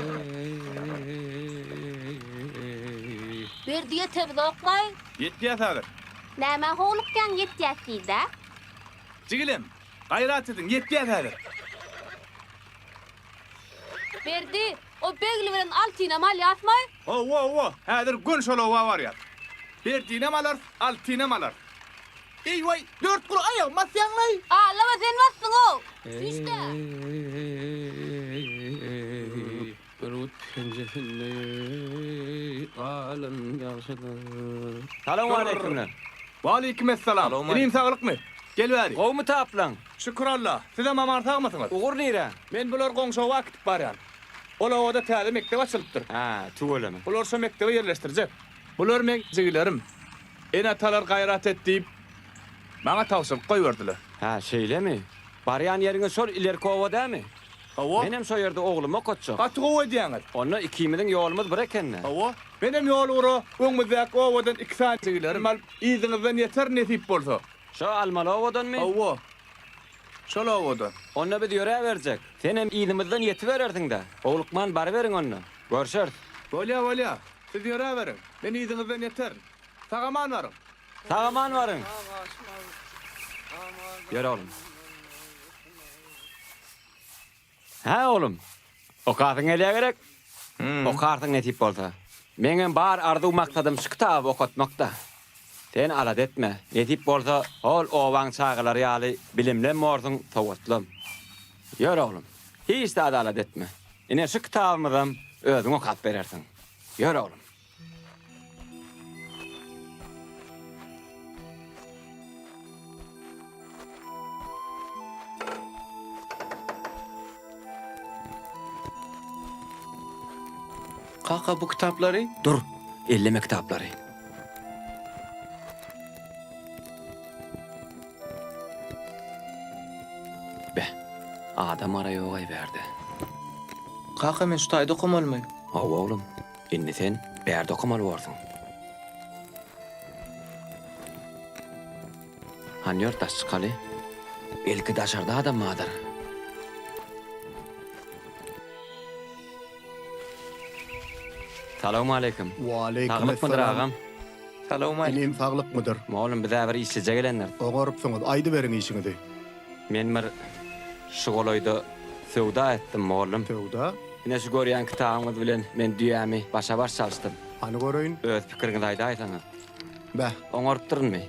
Berdi ýetemzokmaý? Ýetýäs häzir. Nämä howlukýaň ýetýäs diýdä? Jigilem. Gaýrat ediň, ýetýäs häzir. Berdi, o Begli bilen Altynam alýasmaý? Hawa, hawa, häzir göni şol oba barýas. Berdinem alarys, Altynam alarys. Eý-waý, Dörtguly aýagymy basýaň-laý! Alama sen basdyň-ow! Süýş-dä! Bürgüt penjesinde galan ýagşydyr. Salowmaleýkimler. Waleýkimessalam. Inim saglykmy? Gel bäri. Gowumy taplaň? Şükür Alla. Sizem aman sagmysyňyz? Ugur nirä? Men bular goňşy oba äkidip barýan. Ol obada täze mekdep açylypdyr. Hä, tüweleme. Bulary şo mekdebe ýerleşdirjek. Bular meň jigilerim. Ene-atalar gaýrat et diýip, maňa tabşyryk goýberdiler. Hä, şeýlemi? Barýan ýeriňiz şol ilerki oba dämi? Hawa. Menem şo ýerde oglumy okatjak. Gaty gowy edýäňiz. Onda ikimiziň ýolumyz bir eken-dä. Hawa. Menem ýol ugra öňümizdäki obadan iki sany jigilerimi alyp, yzyňyzdan ýeterin nesip bolsa. Şo almaly obadanmy? Hawa. Şol obadan. Onda biz ýöräberjek. Senem yzymyzdan ýetiberersiň-dä. Howlukman baryberiň onda. Görşeris. Bolýa, bolýa. Siz ýöräberiň. Men yzyňyzdan ýeterin. Sag-aman baryň. Sag-aman baryň. Ýör oglum. Hä oglum. Okasyň gelýä gerek? Okarsyň nesip bolsa. Meňem bar arzuw maksadym şu kitaby okatmakda. Sen alada etme. Nesip bolsa hol obaň çagalary ýaly bilimlem borsuň, sowatlam. Ýör oglum. Hiç zady alada etme. Ine şu kitabymyzam özüň okap berersiň. Ýör oglum. Kaka bu kitaplary? Dur, elleme kitaplary. Beh, adam gara ýogaý bärde. Kaka men şu taýda okamalymy? Hawa oglum. Indi sen bärde okamaly borsuň. Hany ýör daş çykaly. Belki daşarda adam bardyr. Salowmaleýkim. Waleýkim Saglykmydyr esselam. agam? Salowmaleýkim. Inim saglykmydyr? Mollum bizä bir işlije gelendir. Oňarypsyňyz, aýdyberiň işiňizi. Men bir şu golaýda söwda etdim, mollum. Söwda? Ine şu görýän kitabyňyz bilen men düýämi başa-baş çalyşdym. Hany göreýin. Öz pikiriňizi aýdaýsaňyz. Beh. Oňarypdyrynmy?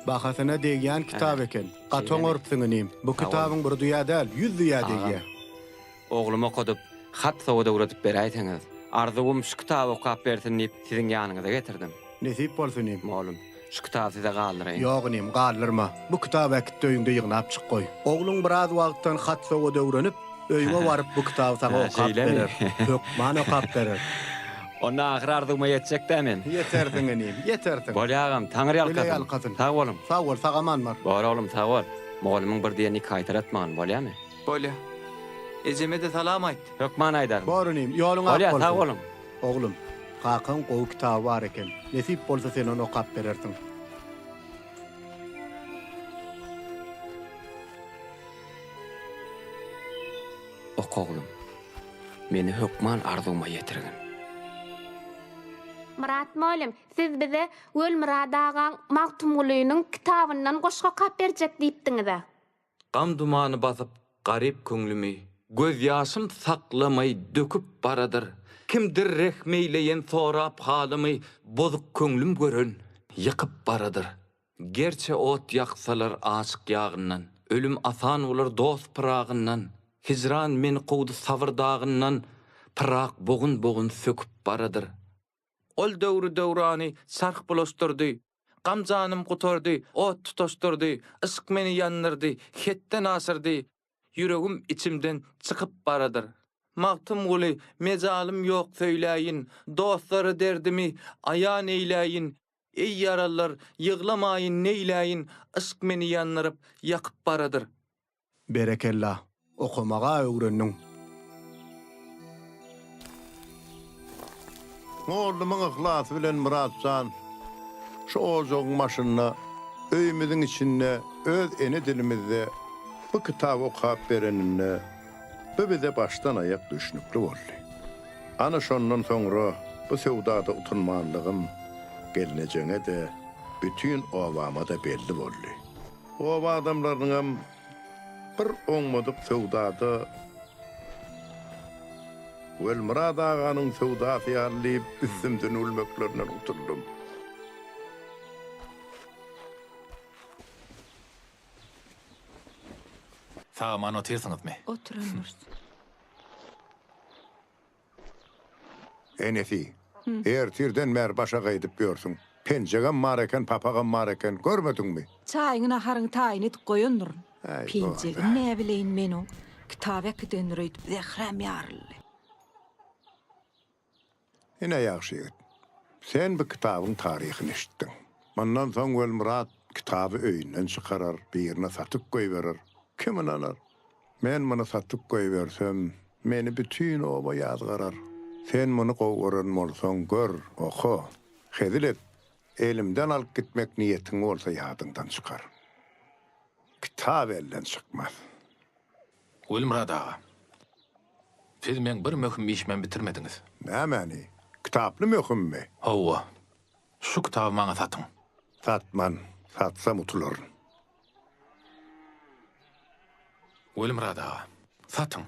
Bahasyna degýän kitap eken. Gaty oňarypsyň inim. Bu Sag boluň. kitabyň bir düýä däl, ýüz düýä degýä. Agam, oglumy okadyp, hat-sowat öwredip beräýseňiz. Arzuwym şu kitaby okap bersin diýip siziň ýanyňyza getirdim. Nesip bolsun inim. Mollum, şu kitaby size galdyraýyn. Ýok inim, galdyrma. Bu kitaby äkit-de öýüňde ýygnap çyk goý. Ogluň biraz wagtdan hat-sowat öwrenip, öýüňe baryp bu kitaby saňa okap Şeýlemi? berer. Hökman okap berer. Onda ahyr arzuwyma ýetjek-dä men. Ýetersiň inim, ýetersiň. Bolýa agam, Taňry Bile ýalkasyn. ýalkasyn. Sag boluň. Sag bol, sag-aman bar. Bor oglum, sag bol. Mugallymyň bir diýenini iki gaýtalatmagyn, bolýamy? Bolýa. Ejeme-de salam aýt. Hökman aýdaryn. Bor inim, ýoluň ak Bolýa, bolsun. sag boluň. Oglum, kakaň gowy kitaby bar eken. Nesip bolsa sen ony okap berersiň. Oka oglum. Meni hökman arzuwyma ýetirgin. Myrat mugallym, siz bize Welmyrat agaň Magtymgulynyň kitabyndan goşgy okap berjek diýipdiňiz-ä. Gam dumany basyp garyp köňlümi, Gözýaşym saklamaý döküp baradyr. Kimdir rehm eýleýen sorap halymy, Bozuk köňlüm gören, ýykyp baradyr. Gerçe ot ýaksalar aşyk ýagyndan, Ölüm asan bolar dost pyragyndan. Hijran meni kowdy sabyr dagyndan, Pyrak bogun-bogun söküp baradyr. Ol döwri-döwrany çarh bulaşdyrdy, Gam janym gutardy, ot tutaşdyrdy, Yşk meni ýandyrdy, hetden aşyrdy, Ýüregim içimden çykyp baradyr. Magtymguly, mejalym ýok söýläýin, Dostlara derdimi aýan eýläýin, Eý ýaralylar, ýyglamaýyn neýläýin, Yşk meni ýandyryp, ýakyp baradyr. Berekella, okamaga öwrendiň. Mollumyň yhlasy bilen Myrat jan şu ojagyň başynda, öýümiziň içinde öz ene dilimizde bu kitaby okap bereninde bu bize başdan-aýak düşnükli boldy. Ana şondan soňra bu söwdada utunmanlygym gelnejeňe-de, bütin obama-da belli boldy. Oba adamlarynyňam. Bir oňmadyk söwdada Welmyrat aganyň söwdasy ýaly diýip üstümden gülmeklerinden gutuldym. Sag-aman otyrsyňyzmy? Oturandyrys. Enesi, ertirden bäri başagaý edip ýörsüň. Penjegem bar eken, papagam bar eken, görmediňmi? Çaýyňy, naharyňy taýyn edip goýandyryn. Äý, Penjegini näbileýin men oň. Kitap äkidendir öýdüp zähräm ýaryldy. Ine, ýagşy ýigit, sen bu kitabyň taryhyny eşitdiň. Mundan soň Welmyrat kitaby öýünden çykarar, birine satyp goýberer. Kim ynanar? Men muny satyp goýbersem, meni bütin oba ýazgarar. Sen muny gowy gören bolsaň, gör, oka, hezil et. Elimden alyp gitmek niýetiň bolsa ýadyňdan çykar. Kitap elden çykmaz. Welmyrat aga, siz meň bir möhüm işimem bitirmediňiz. Nämäni? Kitaply möhümmi? Hawa. Şu kitaby maňa satyň. Satman. Satsam utularyn. Welmyrat aga, satyň.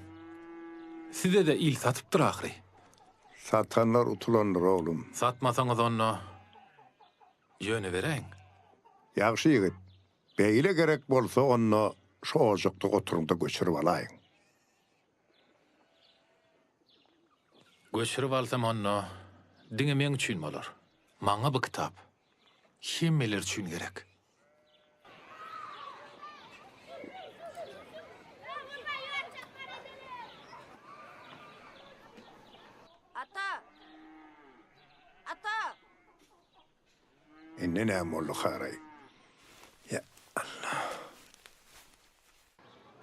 Size-de il satypdyr ahyry. Satanlar utulandyr, oglum. Satmasaňyz onda ýöne beräýiň. Ýagşy ýigit, Beýle gerek bolsa onda şu ojakda oturyňda göçürip alaýyň. Göçürip alsam onda diňe meň üçin bolar. Maňa bu kitap hemmeler üçin gerek. Ata! Ata! Indi näme boldy haraý? Ýa Allah.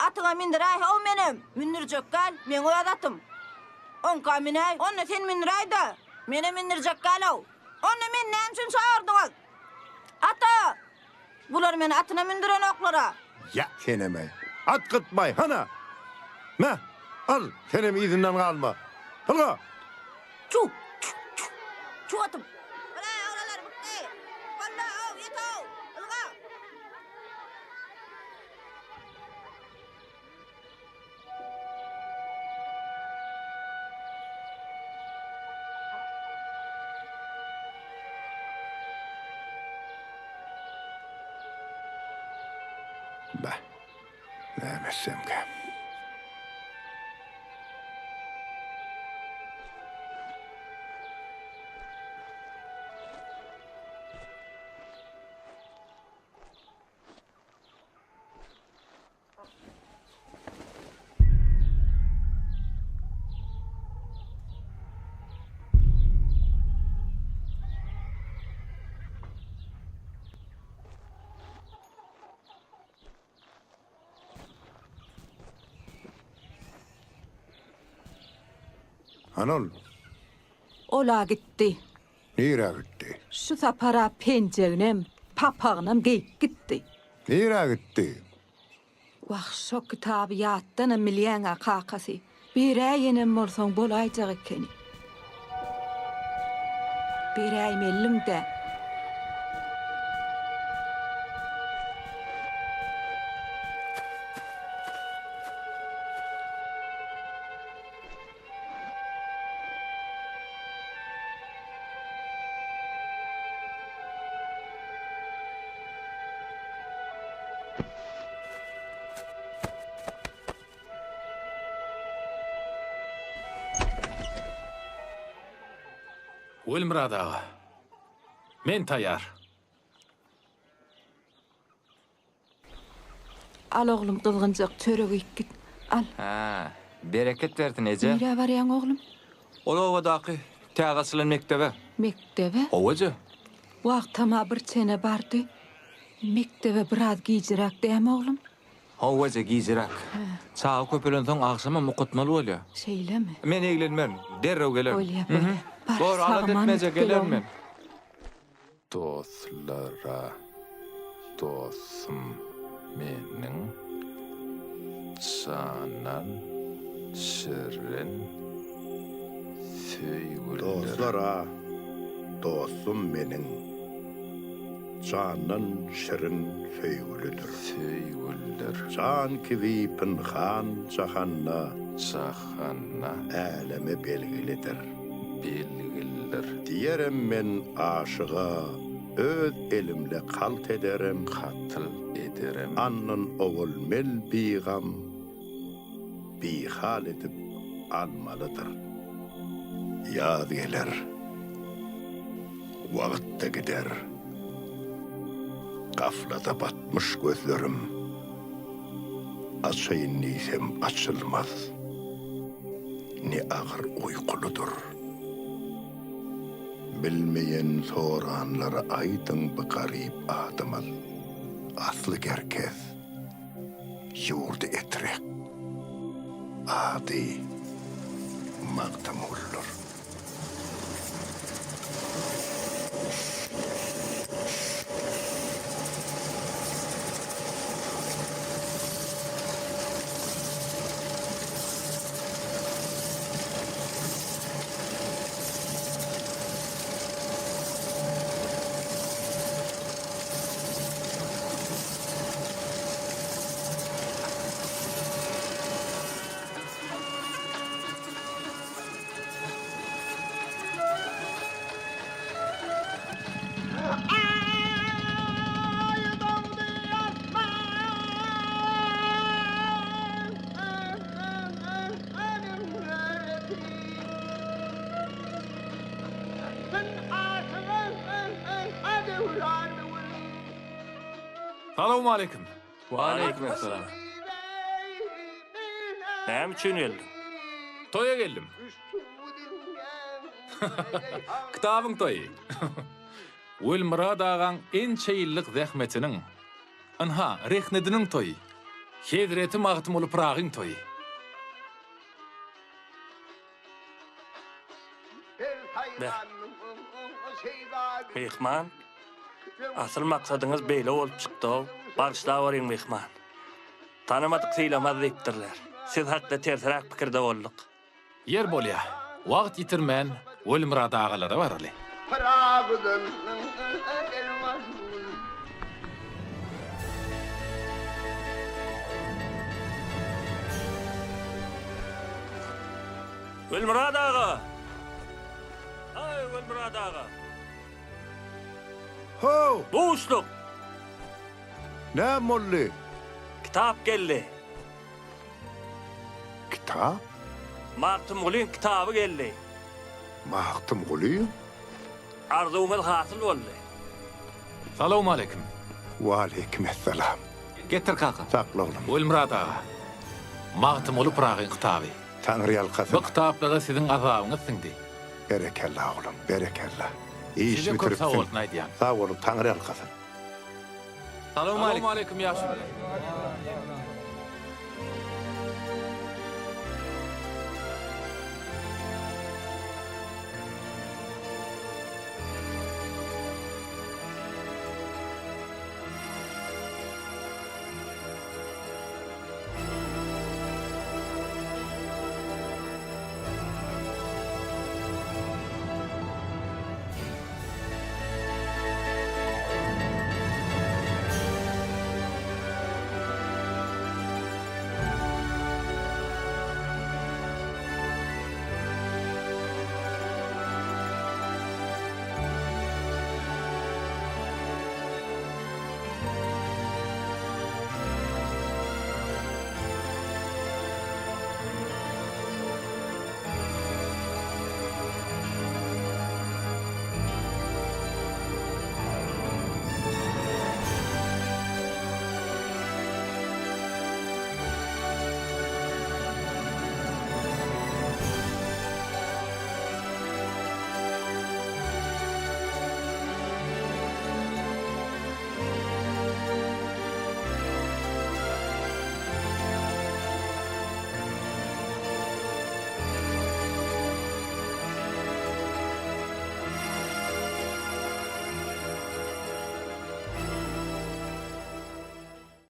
Atyňa mündüräý how menem. Mündürjek däl, meň öz atym. Oňka münäý, onda sen mündüräý-dä. Menem mündürjek däl-ow. Onda meni näme üçin çagyrdyňyz? Ata! Bular meni atyna mündürenoklar-a. Ýa senem-äý. At gytmaý, hana! Me, al, senem yzyndan galma. Ylga! Çuw! Çuw! Çuw! Çuw atym! Bile, oglanlar, bikdi! Boldy-ow, ýet-ow! Ylga! Bah, näme etsemkäm? Hany ol? Ol-a gitdi. Nirä gitdi? Şu sapar-a penjeginem, papagynam geýip gitdi. Nirä gitdi? Wah, şo kitaby ýatdanam bilýäň-ä, kakasy. Beräýenem bolsaň bolaýjak ekeni. Beräýmeliň-dä. Welmyrat aga, men taýýar. Al oglum gyzgynjak çörek iýip git. Al. Hä, bereket bersin eje. Nirä barýaň oglum? Ol obadaky täze açylan mekdebe. Mekdebe? Hawa eje. Wagtam-a bir çene bardy. Mekdebe biraz gijiräk dämi oglum? Hawa eje, gijiräk. Çaga köpelensoň agşamam okatmaly bolýar. Şeýlemi? Men eglenmerin, derrew gelerin. Bolýa, bolýa. Bar, Bor, alada sag-aman etme eje, gidip gel gelerin oglum. men. Dostlara dostum meniň janan şirin söýgülilerim. Dostlara dostum meniň. Jandan şirin söýgülidir. Söýgülidir. Jan kibi pynhan jahanda. Jahanda. Äleme belgilidir. Belgilidir. Diýerem men aşyga öz elimle kalt ederem. Katl ederem. Andan owal mel bigam. Bihal edip almalydyr. Ýaz geler, wagt-da gider. Gaflada batmyş gözlerim. Açaýyn diýsem açylmaz. Ne agyr uýkulydyr. Bilmeýen soranlara aýdyň bu garyp adymyz. Asly Gerkez. Ýurdy Etrek, ady Magtymgulydyr. Salowmaleýkim. Waleýkim essalam. Näme üçin geldiň? Toýa geldim. Kitabyň toýy. Welmyrat agaň ençe ýyllyk zähmetiniň, ynha, rehnediniň toýy. Hezreti Magtymguly Pyragyň toýy. Beh. Myhman, asyl maksadyňyz beýle bolup çykdy-ow. Bagyşlaweriň, myhman. Tanamadyk sylamaz diýipdirler. Siz hakda tersiräk pikirde bolduk. Ýer bolýa. Wagt ýitirmän, Welmyrat agalara baraly. Welmyrat aga! Aý, Welmyrat aga! How! Buşluk! Näme boldy? Kitap geldi. Kitap? Magtymgulyň kitaby geldi. Magtymgulyň? Arzuwymyz hasyl boldy. Salowmaleýkim. Waleýkim essalam. Getir kaka. Sakla oglum. Welmyrat aga, Magtymguly Pyragyň kitaby. Taňryýalkasyn. Bu kitaplara siziň azabyňyz siňdi. Berekella oglum, berekella. Iş Size köp bitiripsiň. sag bolsun aýdýan. Sag boluň, Taňryýalkasyn. Salowmaleýkim ýaşulylar.